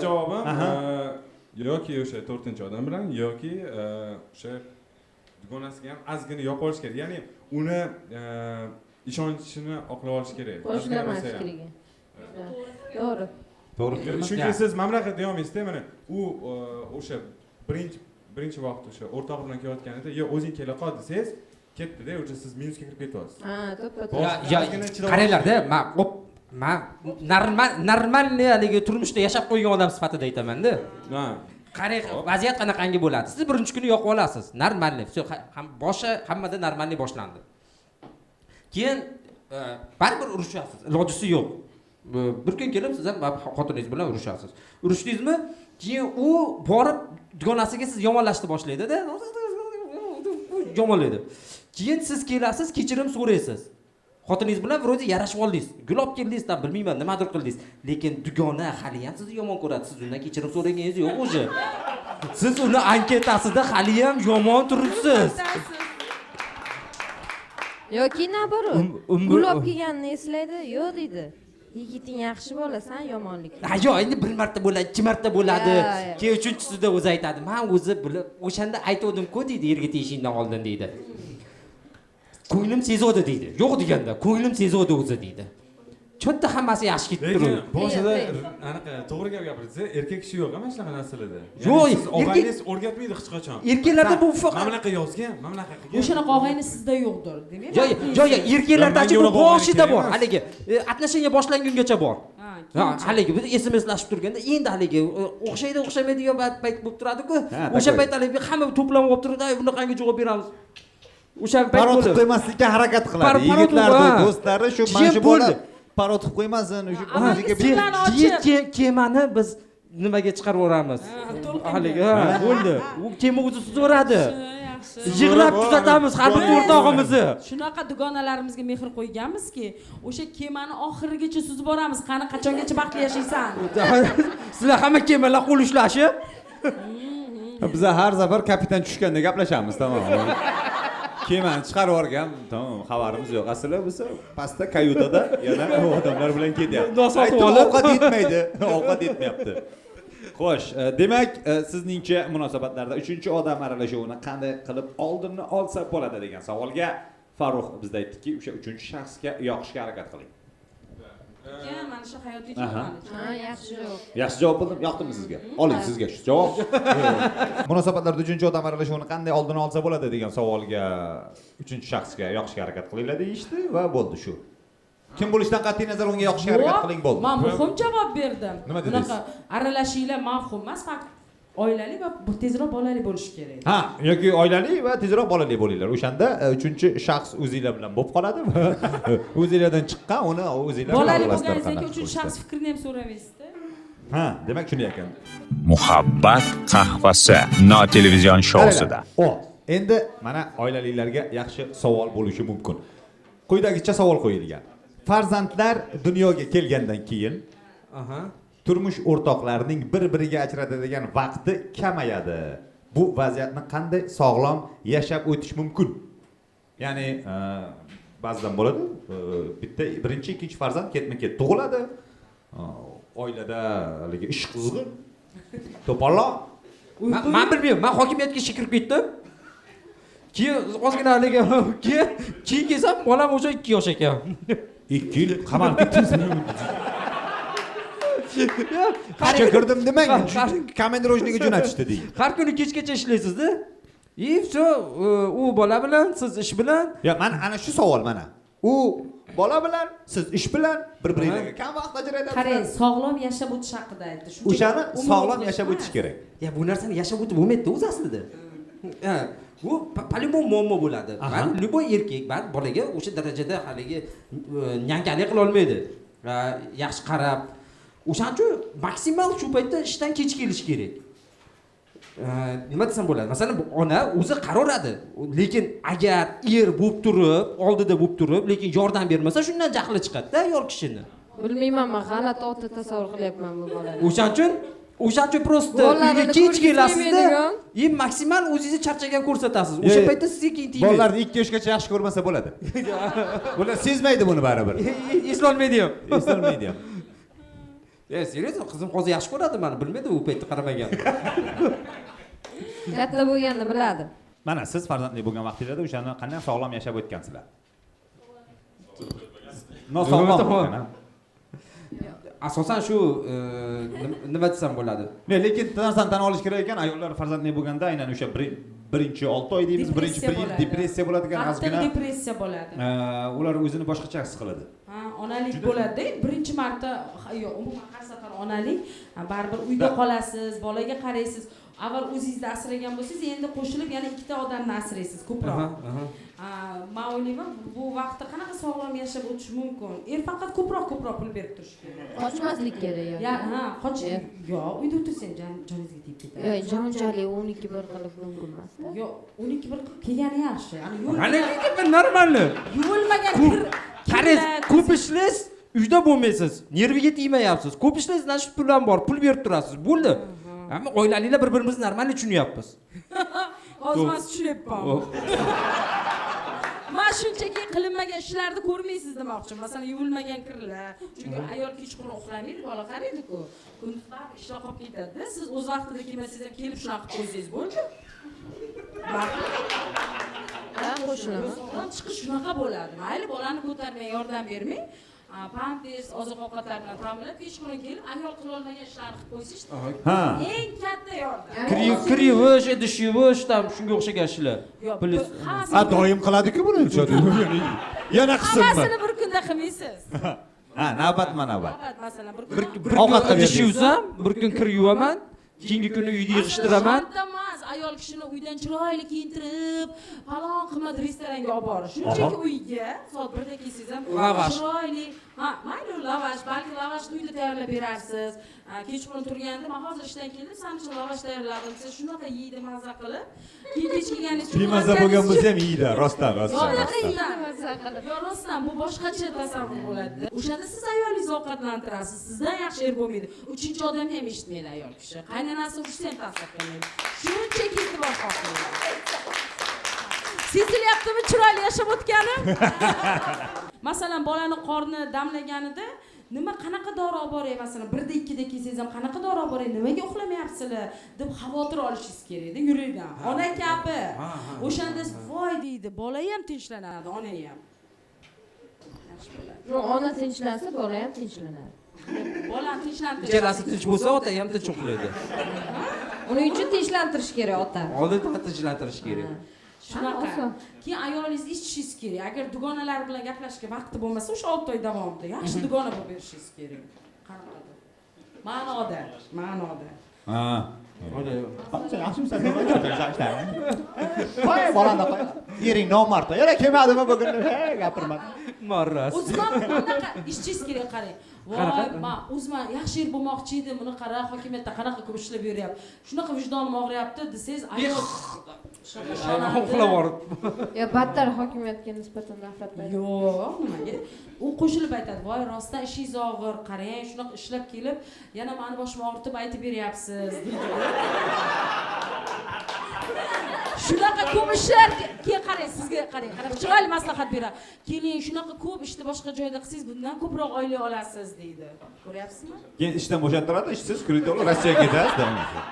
Speaker 5: javobim yoki o'sha to'rtinchi odam bilan yoki o'sha dugonasiga ham ozgina yoqib olish kerak. Ya'ni uni ishonchini oqlab olish kerak.
Speaker 1: Qo'shilaman fikriga. To'g'ri.
Speaker 2: To'g'ri.
Speaker 5: Chunki siz mana bunaqa deya olmaysizda, mana u o'sha birinchi vaqt o'sha o'rtog'i bilan kelayotganida, yo o'zing kela qol desangiz, ketdi-da, o'sha siz minusga kirib ketyapsiz.
Speaker 1: Ha, to'ppa-to'g'ri.
Speaker 4: Ya, qaranglar-da, man normalniy haligi turmushda yashab qo'ygan odam sifatida aytaman-da.
Speaker 5: Ha.
Speaker 4: Qarang, vaziyat qanaqangi bo'ladi? Siz birinchi kuni yoqib olasiz. Normalniy, всё, ham boshi hammada normalniy boshlandi. Keyin baribir urushasiz, ilojisi yo'q. Bir kun kelib siz ham xotiningiz bilan urushasiz. Urushdingizmi? Keyin u borib dugonasiga siz yomonlashni boshlaydi-da. Yomonlaydi. Keyin siz kelasiz, kechirim so'raysiz. Xotiningiz bilan вроде yarashib oldingiz. Gul olib keldingiz, tam bilmayman, nimadir qildingiz. Lekin dugona hali ham sizni yomon ko'radi. Siz undan kechirim so'raganingiz yo'q o'zi. Siz uni anketasida hali ham yomon turibsiz.
Speaker 1: Yoki naborot. Gul olib kelganini eslaydi, yo'q deydi. Yigiting yaxshi bola, san yomonlik.
Speaker 4: Ha, yo'q, endi bir marta bo'ladi, ikki marta bo'ladi. Keyin uchinchisida o'zi aytadi, "Men o'zi bilib, o'shanda aytgandim-ku" deydi, yerga tegishingdan oldin deydi. Ko'nglim sezadi deydi. Yo'q deganda, ko'nglim sezadi o'zi deydi. Cho'tta hammasi yaxshi ketib turadi.
Speaker 5: Lekin boshida anaqa to'g'ri gap gapirdingiz, erkak kishi yo'q mana shunaqa narsalarda.
Speaker 4: Yo'q,
Speaker 5: og'ayningiz o'rgatmaydi hech qachon.
Speaker 4: Erkaklarda bu faqat
Speaker 5: mana bunaqa yozgan, mana bunaqa qilgan.
Speaker 3: O'shanaqa og'ayni sizda yo'qdir, demak.
Speaker 4: Yo'q, yo'q, erkaklardachi bu boshida bor. Haligi отношения boshlangungacha bor. Ha, haligi biz SMS-lashib turganda endi haligi o'xshaydi, o'xshamaydigan payt bo'lib turadi-ku. O'sha payt haligi hamma to'planib olib turadi, bunaqangi javob beramiz. O'sha payt
Speaker 7: parot qilib qo'ymaslikka harakat qiladi. Yigitlar, do'stlari shu mana shu bola parot qilib qo'ymasin, o'sha o'ziga
Speaker 4: bir kemani biz nimaga chiqarib yuboramiz? Haligi, ha, bo'ldi. U kema o'zi suzaveradi. Yig'lab tuzatamiz har bir o'rtog'imizni.
Speaker 3: Shunaqa dugonalarimizga mehr qo'yganmizki, o'sha kemani oxirigacha suzib boramiz. Qani qachongacha baxtli yashaysan?
Speaker 4: Sizlar hamma kemalar qo'l ushlashib.
Speaker 2: Biz har safar kapitan tushganda gaplashamiz, tamom. Kemani chiqarib yuborgan, tamom, xabarimiz yo'q. Aslida bo'lsa pastda kayutada yana odamlar bilan ketyapti. Ovqat yetmaydi, ovqat yetmayapti. Xo'sh, demak, sizningcha munosabatlarda uchinchi odam aralashuvini qanday qilib oldinni olsa bo'ladi degan savolga Farruh bizda aytdiki, o'sha uchinchi shaxsga yoqishga harakat qiling.
Speaker 3: Mana shu hayotiy javob.
Speaker 1: Ha, yaxshi javob.
Speaker 2: Yaxshi javob bildim, yoqdimi sizga? Oling sizga shu javob. Munosabatlarda uchinchi odam aralashuvini qanday oldini olsa bo'ladi degan savolga uchinchi shaxsga yoqishga harakat qilinglar deyishdi va bo'ldi shu. Kim bo'lishidan qat'iy nazar unga yoqishga harakat qiling bo'ldi.
Speaker 3: Men muhim javob berdim.
Speaker 2: Nima dedingiz?
Speaker 3: Bunaqa aralashinglar mavhum emas, faqat oilali va tezroq bolali bo'lish kerak.
Speaker 2: Ha, yoki oilali va tezroq bolali bo'linglar. O'shanda uchinchi shaxs o'zinglar bilan bo'lib qoladi va o'zinglardan chiqqan uni o'zinglar
Speaker 3: bolali bo'lganingizdan keyin uchinchi shaxs fikrini ham so'ramaysiz-da.
Speaker 2: Ha, demak shunday ekan.
Speaker 6: Muhabbat qahvasi no televizion shousida.
Speaker 2: O, endi mana oilalilarga yaxshi savol bo'lishi mumkin. Quyidagicha savol qo'yilgan. Farzandlar dunyoga kelgandan keyin turmush o'rtoqlarining bir-biriga ajratadigan vaqti kamayadi. Bu vaziyatni qanday sog'lom yashab o'tish mumkin? Ya'ni ba'zidan bo'ladi, bitta birinchi, ikkinchi farzand ketma-ket tug'iladi. Oilada haligi ish qizg'in, to'polon.
Speaker 4: Men bilmayman, men hokimiyatga ishga kirib ketdim. Keyin ozgina haligi keyin kelsam bolam o'sha 2 yosh ekan.
Speaker 2: 2 yil qamalib ketdingizmi? Ishga kirdim demang, komandirovniga jo'natishdi deng.
Speaker 4: Har kuni kechgacha ishlaysizda. И всё, u bola bilan, siz ish bilan.
Speaker 2: Ya, mana ana shu savol mana. U bola bilan, siz ish bilan bir-biringizga kam vaqt ajratasiz.
Speaker 3: Qarang, sog'lom yashab o'tish haqida aytdi.
Speaker 2: O'shani sog'lom yashab o'tish kerak.
Speaker 4: Ya bu narsani yashab o'tib bo'lmaydi o'zi aslida. Ha, bu по-любому muammo bo'ladi. Baribir любой erkak baribir bolaga o'sha darajada haligi нянька lik qilolmaydi. Va yaxshi qarab, o'shaning uchun maksimal shu paytda ishdan kech kelish kerak. Nima desam bo'ladi, masalan, bu ona o'zi qaraveradi, lekin agar er bo'lib turib, oldida bo'lib turib, lekin yordam bermasa, shundan jahli chiqadida ayol kishini.
Speaker 1: Bilmayman, man g'alati ota tasavvur qilyapman bu bolani.
Speaker 4: O'shaning uchun просто
Speaker 1: Bolalarini
Speaker 4: uyga kech
Speaker 1: ko'rgisi
Speaker 4: kelasizda
Speaker 1: kelmaydigan.
Speaker 4: И maksimal o'zingizni charchagan ko'rsatasiz, o'sha
Speaker 2: Ye,
Speaker 4: paytda sizga keyin tegmaydi.
Speaker 2: Bolalarni 2 yoshgacha yaxshi ko'rmasa bo'ladi. Bular sezmaydi buni baribir.
Speaker 4: Eslolmaydi ham.
Speaker 2: Eslolmaydi ham.
Speaker 4: E, серьезно, qizim hozir yaxshi ko'radi mani, bilmaydi, u paytda qaramagan.
Speaker 1: Katta bo'lganda biladi.
Speaker 2: Mana siz farzandli bo'lgan vaqtingizda o'shani qanday sog'lom yashab o'tgansizlar? Nosog'lom bo'lgan, ha?
Speaker 4: Asosan shu nima desam bo'ladi.
Speaker 2: Ne, lekin bitta narsani tan olish kerak ekan, ayollar farzandli bo'lganda aynan o'sha birinchi 6 oy deymiz, birinchi
Speaker 3: Depressiya
Speaker 2: bir yil
Speaker 3: bo'ladi.
Speaker 2: depressiya bo'ladigan
Speaker 3: Qattiq
Speaker 2: ozgina.
Speaker 3: Depressiya bo'ladi.
Speaker 2: Ular o'zini boshqacha his qiladi.
Speaker 3: Ha, onalik bo'ladi birinchi marta, yo'q, umuman har safar onalik, ha, baribir uyda qolasiz, bolaga qaraysiz. Avval o'zingizni asragan bo'lsangiz, endi qo'shilib yana ikkita odamni asraysiz ko'proq.
Speaker 4: Aha, aha.
Speaker 3: Ha, man o'ylayman, bu vaqtda qanaqa sog'lom yashab o'tish mumkin? Er faqat ko'proq pul berib turishi kerak.
Speaker 1: Qochmaslik kerak yoki.
Speaker 3: Ya, ha, qoch.
Speaker 1: Er.
Speaker 3: Yo'q, uyda o'tirsang joningizga tegib ketadi.
Speaker 1: Yo'q, jonchalik 12 bir qilib mumkin emasda.
Speaker 3: Yo'q, 12 bir qilib kelgani yaxshi. Ani
Speaker 4: Haligi нормально.
Speaker 3: yuvilmagan kir
Speaker 4: Qarang,
Speaker 3: kirlar.
Speaker 4: Ko'p ishlaysiz, uyda bo'lmaysiz, nerviga tegmayapsiz. Ko'p ishlaysiz, значит, pul ham bor, pul berib turasiz. Bo'ldi. Ammo oilaliklar bir birimizni нормально tushunyapmiz.
Speaker 3: Hozir man tushunyapman. Man shunchaki qilinmagan ishlarni ko'rmaysiz demoqchiman. Masalan, yuvilmagan kirlar, chunki ayol kechqurun uxlamaydi, bola qaraydi-ku, kunduz baribir ishlar qolib ketadida. Siz o'z vaqtida kelmasangiz ham, kelib shunaqa qilib qo'ysangiz bo'ldi.
Speaker 1: Ha, qo'shilaman.
Speaker 3: Sog'lom chiqish shunaqa bo'ladi. Mayli, bolani ko'tarmang, yordam bermang, pampers, oziq ovqatlar bilan ta'minlab, kechqurun kelib ayol qilolmagan ishlarni qilib qo'ysangiz, eng katta yordam.
Speaker 4: Kir yuvish, idish yuvish, там shunga o'xshagan ishlar.
Speaker 3: Yo'q,
Speaker 4: Плюс
Speaker 3: hammasini
Speaker 2: Ha, doim qiladi-ku buni. Yana qilsinmi?
Speaker 3: Hammasini bir kunda qilmaysiz.
Speaker 2: Ha, navbatma navbat.
Speaker 3: Navbat, masalan, bir
Speaker 4: bir
Speaker 3: kun
Speaker 4: bir
Speaker 2: Ovqat
Speaker 4: kun
Speaker 2: qilib
Speaker 4: idish
Speaker 2: berdingiz.
Speaker 4: yuvsam, bir kun kir yuvaman, keyingi kuni uyni yig'ishtiraman.
Speaker 3: Shart emas ayol kishini uydan chiroyli kiyintirib, falon qimmat restoranga olib borish. Shunchaki uyga soat 1da kelsangiz ham
Speaker 4: Lavash.
Speaker 3: chiroyli, ha, mayli, lavash, balki lavashni uyda tayyorlab berarsiz. Ha, kechqurun turganda, "Man hozir ishdan keldim, san uchun lavash tayyorladim" desa, shunaqa yeydi maza qilib. Keyin kech kelganingiz
Speaker 2: Bemaza bo'lgan bo'lsa ham yeydi, rostdan, rostdan.
Speaker 3: Yo'q,
Speaker 2: Rostdan.
Speaker 1: Yeydi maza qilib.
Speaker 3: Yo'q, rostdan bu boshqacha tasavvur bo'ladi. O'shanda siz ayolingizni ovqatlantirasiz, sizdan yaxshi er bo'lmaydi. Uchinchi odam ham eshitmaydi ayol kishi. Qaynonasi urishsa ham ta'sir qilmaydi. Shunchaki e'tibor xohlaydi. Sezilyaptimi chiroyli yashab o'tganim? Masalan, bolani qorni damlaganida nima, qanaqa dori olib boray, masalan, 1da, 2da kelsangiz ham, qanaqa dori olib boray, nimaga uxlamayapsizlar deb xavotir olishingiz kerakda yurakdan. Ona kabi. O'shanda voy deydi, bola ham tinchlanadi, ona ham. Yaxshi bo'ladi.
Speaker 1: Yo'q, ona tinchlansa, bola ham tinchlanadi.
Speaker 3: Bolani tinchlantirish.
Speaker 4: Ikkalasi tinch bo'lsa, ota ham tinch uxlaydi.
Speaker 1: Uning uchun tinchlantirish kerak ota.
Speaker 4: Oldin tinchlantirish kerak.
Speaker 3: Shunaqa.
Speaker 1: Oson.
Speaker 3: Keyin ayolingizni eshitishing kerak. Agar dugonalar bilan gaplashishga vaqti bo'lmasa, o'sha 6 oy davomida yaxshi dugona bo'lib berishingiz kerak. Qanaqadir ma'noda, ma'noda.
Speaker 2: Ha. Yaxshimisan? Qo'y bolani, qo'y. Ering nomard. Yana kelmadimi bugun? Hey, gapirma.
Speaker 4: Marras.
Speaker 3: O'zim ham anaqa eshitishing kerak, qarang. Voy,
Speaker 4: Qanaqa?
Speaker 3: Man o'zim ham yaxshi er bo'lmoqchi edim, uni qara, hokimiyatda qanaqa ko'p ishlab yuryapti, shunaqa vijdonim og'riyapti desangiz, ayol shunaqa ishonadi.
Speaker 4: Uxlab yuborib.
Speaker 1: Yo, battar hokimiyatga nisbatan nafrat paydo.
Speaker 3: Yo'q, nimaga? U qo'shilib aytadi: "Voy, rostdan ishingiz og'ir, qarang, shunaqa ishlab kelib, yana mani boshimni og'ritib aytib beryapsiz" deydi. Shunaqa ko'p ishlar, keyin qarang, sizga qarang, qanaqa chiroyli maslahat beradi: "Keling, shunaqa ko'p ishni boshqa joyda qilsangiz, bundan ko'proq oylik olasiz" deydi. Ko'ryapsizmi?
Speaker 2: Keyin ishdan bo'shattiradi, ishsiz koridorda Rossiyaga ketasiz.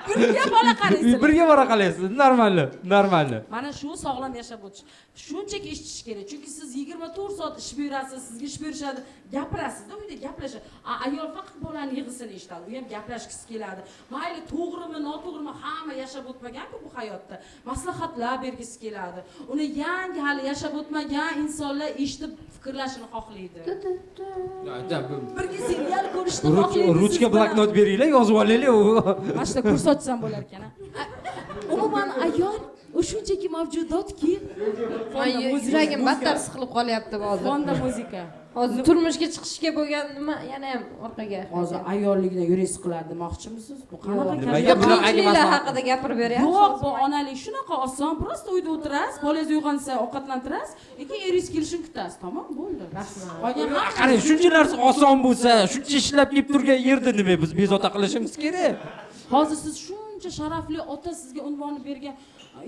Speaker 3: Birga bola qaraysizlar.
Speaker 4: Birga bora qolaysiz. Нормально, нормально.
Speaker 3: Mana shu sog'lom yashab o'tish. Shunchaki eshitish kerak, chunki siz 24 soat ish buyurasiz, sizga ish buyurishadi, gapirasizda, uyda gaplashadi. Ayol faqat bolani yig'isini eshitadi, u ham gaplashgisi keladi. Mayli, to'g'rimi, noto'g'rimi, hamma yashab o'tmaganku bu hayotda, maslahatlar bergisi keladi. Uni yangi, hali yashab o'tmagan insonlar eshitib fikrlashini xohlaydi, birga serial ko'rishni xohlaydi siz
Speaker 4: Ruchka,
Speaker 3: bilan.
Speaker 4: Bloknot beringlar, yozib olaylik.
Speaker 3: Mana shunaqa kurs ochsam bo'lar ekan, a? Umuman ayol U shunchaki mavjudotki.
Speaker 1: Yuragim battar siqilib qolyapti hozir.
Speaker 3: Fonda muzika.
Speaker 1: Hozir turmushga chiqishga bo'lgan nima yana ham orqaga.
Speaker 3: Hozir ayollikdan yurak siqiladi demoqchimisiz? Bu qanaqa
Speaker 4: Nimaga
Speaker 1: qiyinchiliklar haqida gapirib beryapsiz?
Speaker 3: Yo'q, bu onalik shunaqa oson, просто uyda o'tirasiz, bolangiz uyg'onsa ovqatlantirasiz, keyin eringiz kelishini kutasiz. Tamom, bo'ldi. Qolgan
Speaker 4: Qarang, shuncha narsa oson bo'lsa, shuncha ishlab kelib turgan yerda nima biz bezovta qilishimiz kerak?
Speaker 3: Hozir siz shuncha sharafli ota sizga unvonni bergan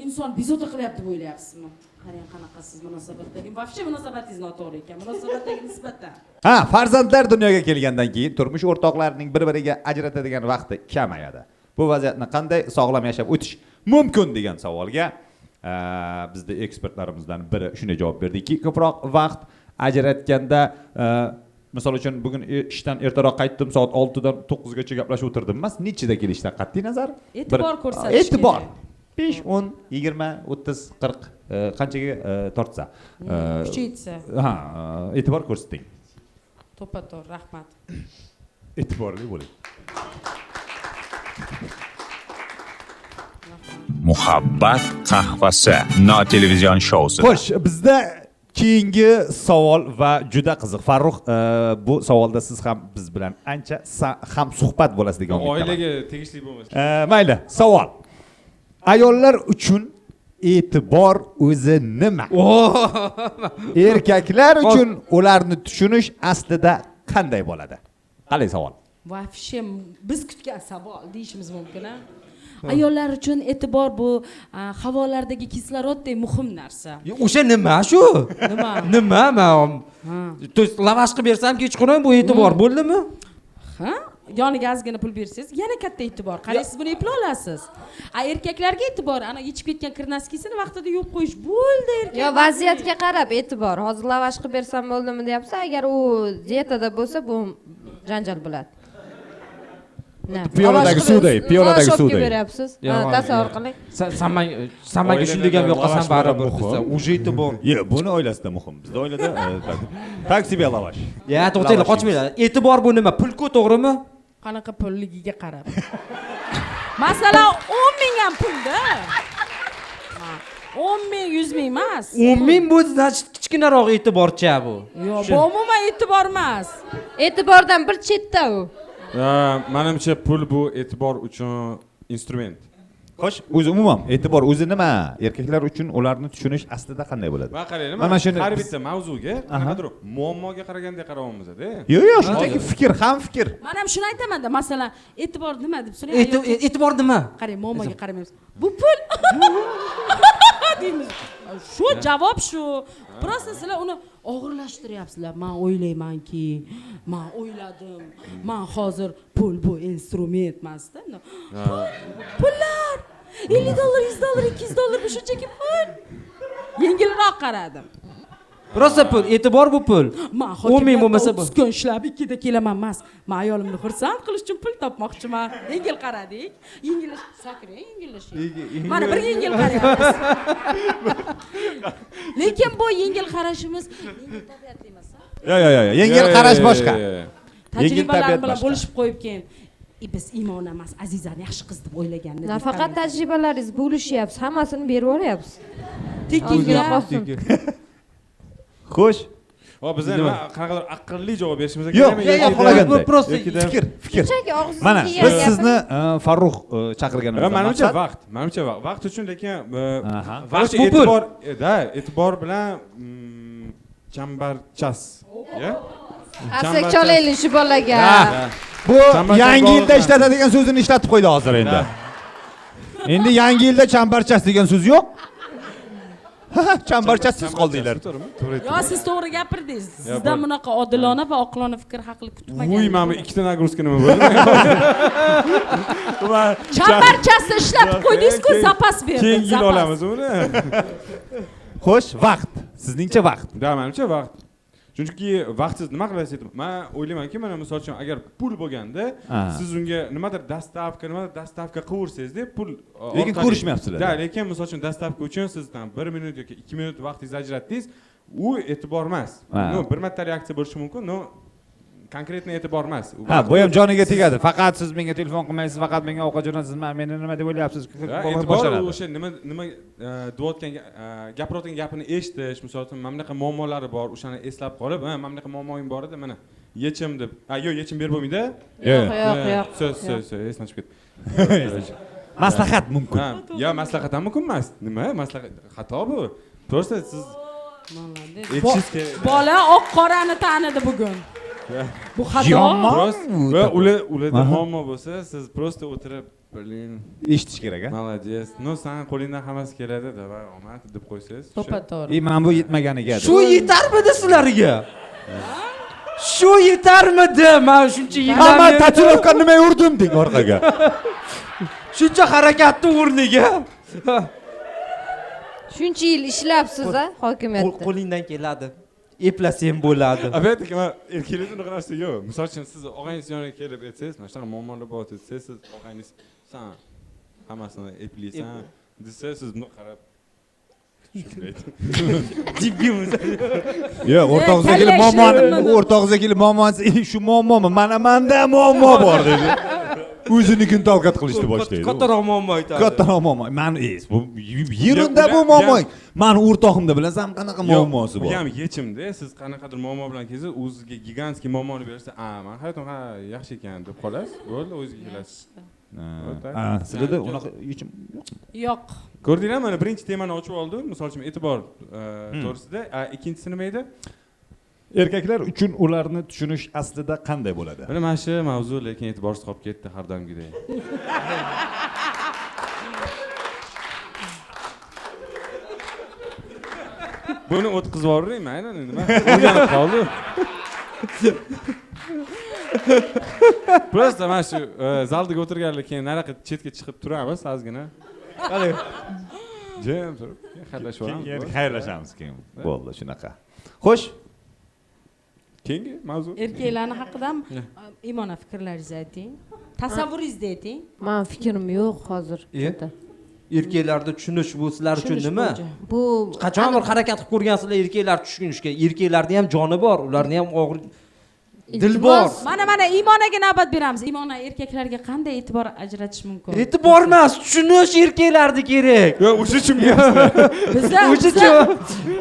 Speaker 3: inson bezovta qilyapti deb o'ylayapsizmi? Qarang, qanaqa siz munosabatdagi, вообще munosabatingiz noto'g'ri ekan, munosabatdagi nisbatan.
Speaker 2: Ha, farzandlar dunyoga kelgandan keyin turmush o'rtoqlarining bir-biriga ajratadigan vaqti kamayadi. Bu vaziyatni qanday sog'lom yashab o'tish mumkin degan savolga bizda ekspertlarimizdan biri shunday javob berdiki, ko'proq vaqt ajratganda, misol uchun bugun ishdan ertaroq qaytdim, soat 6 dan 9 gacha gaplashib o'tirdim emas, nechida kelishdan qat'iy nazar
Speaker 3: e'tibor ko'rsatish.
Speaker 2: E'tibor 5, 10, 20, 30, 40 qanchaga tortsa,
Speaker 3: kuchaytsa.
Speaker 2: Ha, e'tibor ko'rsating.
Speaker 3: To'ppa-to'g'ri, rahmat.
Speaker 2: E'tiborli bo'ling.
Speaker 6: Muhabbat qahvasi no televizion shousi.
Speaker 2: Xo'sh, bizda keyingi savol va juda qiziq. Farruh, bu savolda siz ham biz bilan ancha ham suhbat bo'lasiz degan umiddaman.
Speaker 5: Oilaga tegishli bo'lmasa.
Speaker 2: Mayli, savol. Ayollar uchun e'tibor o'zi nima? Erkaklar uchun ularni tushunish aslida qanday bo'ladi? Qalay savol?
Speaker 3: Вообще biz kutgan savol deyishimiz mumkin, a? Ayollar uchun e'tibor bu havolardagi kislorodday muhim narsa.
Speaker 4: O'sha nima shu?
Speaker 3: Nima?
Speaker 4: Nima men? To есть lavash qilib bersam kechqurun bu e'tibor bo'ldimi?
Speaker 3: Ha? Yoniga ozgina pul bersangiz yana katta e'tibor. Qarang, siz buni eplay olasiz. A erkaklarga e'tibor, ana yechib ketgan kirnaskisini vaqtida yuvib qo'yish bo'ldi erkak.
Speaker 1: Yo, vaziyatga qarab e'tibor. Hozir lavash qilib bersam bo'ldimi deyapsiz, agar u dietada bo'lsa bu janjal bo'ladi.
Speaker 2: Piyoladagi suvday, piyoladagi suvday.
Speaker 1: Beryapsiz. Tasavvur qiling.
Speaker 4: San menga shunday ham yoqasan baribir desa, уже e'tibor.
Speaker 2: Yo'q, buni oilasida muhim. Bizda oilada tak себе lavash.
Speaker 4: Ya, to'xtanglar, qochmanglar. E'tibor bu nima? Pul-ku, to'g'rimi?
Speaker 3: Qanaqa pulligiga qarab. Masalan, 10 ming ham pul-da. 10 ming, 100 ming emas.
Speaker 4: 10 ming bu значит kichkinaroq e'tiborcha bu.
Speaker 3: Yo'q, bu umuman e'tibor emas.
Speaker 1: E'tibordan bir chetda u.
Speaker 5: Menimcha pul bu e'tibor uchun instrument.
Speaker 2: Xo'sh, o'zi umuman e'tibor o'zi nima? Erkaklar uchun ularni tushunish aslida qanday bo'ladi?
Speaker 5: Men qarang,
Speaker 2: Mana shuni
Speaker 5: har bitta mavzuga qanaqadir muammoga qaraganda qarayapmiz-da.
Speaker 2: Yo'q, yo'q, shunchaki fikr, ham fikr.
Speaker 3: Men ham shuni aytaman-da, masalan, e'tibor nima deb so'rang.
Speaker 4: E'tibor nima?
Speaker 3: Qarang, muammoga qaramaymiz. Bu pul. Deymiz. Shu javob shu. Просто sizlar uni og'irlashtiryapsizlar. Men o'ylaymanki, men o'yladim, men hozir pul bu instrument emas-da. Pullar $50, $100, $200 bu shunchaki pul. Yengilroq qaradim.
Speaker 4: Rosa pul, e'tibor bu pul.
Speaker 3: Men
Speaker 4: 10 ming bo'lmasa bu.
Speaker 3: 30 kun ishlab 2da kelaman emas. Men ayolimni xursand qilish uchun pul topmoqchiman. Yengil qaradik. Yengillash, sakrang, yengillashing. Mana bir yengil qarayapmiz. Lekin bu yengil qarashimiz yengil tabiatli emas.
Speaker 2: Yo'q, yo'q, yo'q. Yengil qarash boshqa.
Speaker 3: Tajribalar bilan bo'lishib qo'yib keyin biz Iymon emas, Azizani yaxshi qiz deb o'ylaganni.
Speaker 1: Nafaqat tajribalaringiz bo'lishyapsiz, hammasini berib yuboryapsiz.
Speaker 3: Tekinga.
Speaker 2: Xo'sh.
Speaker 5: Hop, biz nima qanaqadir aqlli javob berishimiz
Speaker 2: kerakmi? Yo'q, xohlaganday.
Speaker 4: Просто
Speaker 2: fikr, fikr. Mana biz sizni Farruh chaqirganimizda
Speaker 5: menimcha vaqt, menimcha vaqt. Vaqt uchun lekin
Speaker 4: vaqt bu pul.
Speaker 5: Da, e'tibor bilan chambarchas. Ya?
Speaker 1: Qarsak cholaylik shu bolaga.
Speaker 2: Bu yangi yilda ishlatadigan so'zini ishlatib qo'ydi hozir endi. Endi yangi yilda chambarchas degan so'z yo'q. Chambarchassiz qoldinglar.
Speaker 3: Yo, siz to'g'ri gapirdingiz. Sizdan bunaqa odilona va oqilona fikr haqli kutmagan.
Speaker 5: Vuy, mana bu ikkita nagruzka nima bo'ldi?
Speaker 3: Chambarchasni ishlatib qo'ydingiz-ku, zapas berdi.
Speaker 5: Keyingi yil olamiz uni.
Speaker 2: Xo'sh, vaqt. Sizningcha vaqt.
Speaker 5: Da, menimcha vaqt. Chunki vaqtsiz nima qilasiz? Men o'ylaymanki, mana misol uchun agar pul bo'lganda, siz unga nimadir dastavka qilversangiz-da, pul
Speaker 2: lekin ko'rishmayapsizlar.
Speaker 5: Da, lekin misol uchun dastavka uchun sizdan 1 minut yoki 2 minut vaqtingizni ajratdingiz, u e'tibor emas. No, bir marta reaksiya bo'lishi mumkin, no Konkretно e'tibor emas.
Speaker 2: Ha, bu ham joniga tegadi. Faqat siz menga telefon qilmaysiz, faqat menga ovqat jo'natasiz, meni nima deb o'ylayapsiz?
Speaker 5: E'tibor o'sha nima deyotgan, gapirayotgan gapini eshitish, misol uchun mana bunaqa muammolari bor, o'shani eslab qolib, ha, mana bunaqa muammoyim bor edi, mana yechim deb. Ha, yo'q, yechim berib bo'lmaydi.
Speaker 1: Yo'q, yo'q, yo'q.
Speaker 5: So'z, esdan chiqib ketdi.
Speaker 2: Maslahat mumkin.
Speaker 5: Ha, yo maslahat ham mumkin emas. Nima? Maslahat xato bu. Просто siz aytishingiz kerak.
Speaker 3: Bola oq qorani tanidi bugun. Bu xato.
Speaker 5: Va ularda muammo bo'lsa, siz просто o'tirib, blin,
Speaker 2: eshitish kerak, a?
Speaker 5: Молодец. No, san qo'lingdan hammasi keladi, davay, omad deb qo'ysangiz.
Speaker 3: To'ppa-to'g'ri.
Speaker 2: Mana bu yetmaganiga.
Speaker 4: Shu yetarmidi sizlarga? Shu yetarmidi? Men shuncha yillar
Speaker 2: Hamma tatuirovka nima urdim deng orqaga.
Speaker 4: Shuncha harakatni o'rniga.
Speaker 1: Shuncha yil ishlabsiz a hokimiyatda.
Speaker 4: Qo'lingdan keladi. Eplasang bo'ladi.
Speaker 5: Опять-таки, men erkaklarda unaqa narsa yo'q. Misol uchun siz og'ayningiz yoniga kelib aytsangiz, mana shunaqa muammolar bor desangiz, siz og'ayningiz san hammasini eplaysan desa, siz buni qarab
Speaker 4: Jibbimiz.
Speaker 2: Yo'q, o'rtog'ingizga kelib muammoni, o'rtog'ingizga kelib muammosi, shu muammomi? Mana menda muammo bor dedi. O'zinikini talqat qilishni boshlaydi.
Speaker 4: Kattaroq muammo aytadi.
Speaker 2: Kattaroq muammo. Men bu yerunda bu muammo. Mani o'rtog'imda bilasanmi qanaqa muammosi bor?
Speaker 5: Bu ham yechimda, siz qanaqadir muammo bilan kelsangiz, o'zizga gigantskiy muammoni bersa, a, men hayotim ha yaxshi ekan deb qolasiz, bo'ldi, o'zizga kelasiz.
Speaker 2: Ha, sizlarda unaqa yechim yo'qmi?
Speaker 3: Yo'q.
Speaker 5: Ko'rdinglarmi, mana birinchi temani ochib oldim, misol uchun e'tibor to'g'risida, ikkinchisi nima edi?
Speaker 2: Erkaklar uchun ularni tushunish aslida qanday bo'ladi?
Speaker 5: Mana mana shu mavzu lekin e'tiborsiz qolib ketdi har doimgidek. Buni o'tkazib yuboring, mayli, nima? O'rganib qoldi. Просто mana shu zalda o'tirganlar keyin nariyoqqa chetga chiqib turamiz ozgina.
Speaker 4: Qani.
Speaker 5: Jim turib, keyin xayrlashib olamiz.
Speaker 2: Keyin xayrlashamiz keyin. Bo'ldi, shunaqa. Xo'sh.
Speaker 5: Keyingi mavzu.
Speaker 3: Erkaklarni haqida Imona fikrlaringizni ayting. Tasavvuringizni ayting.
Speaker 1: Men fikrim yo'q hozir.
Speaker 4: Erkaklarni tushunish bu sizlar uchun nima?
Speaker 1: Bu
Speaker 4: qachon bir harakat qilib ko'rgansizlar erkaklar tushunishga? Erkaklarning ham joni bor, ularning ham og'ir dil bor.
Speaker 3: Mana Imonaga navbat beramiz. Imona, erkaklarga qanday e'tibor ajratish mumkin?
Speaker 4: E'tibor emas, tushunish erkaklarga kerak.
Speaker 5: Yo'q, o'sha tushunmayapsizlar.
Speaker 4: O'sha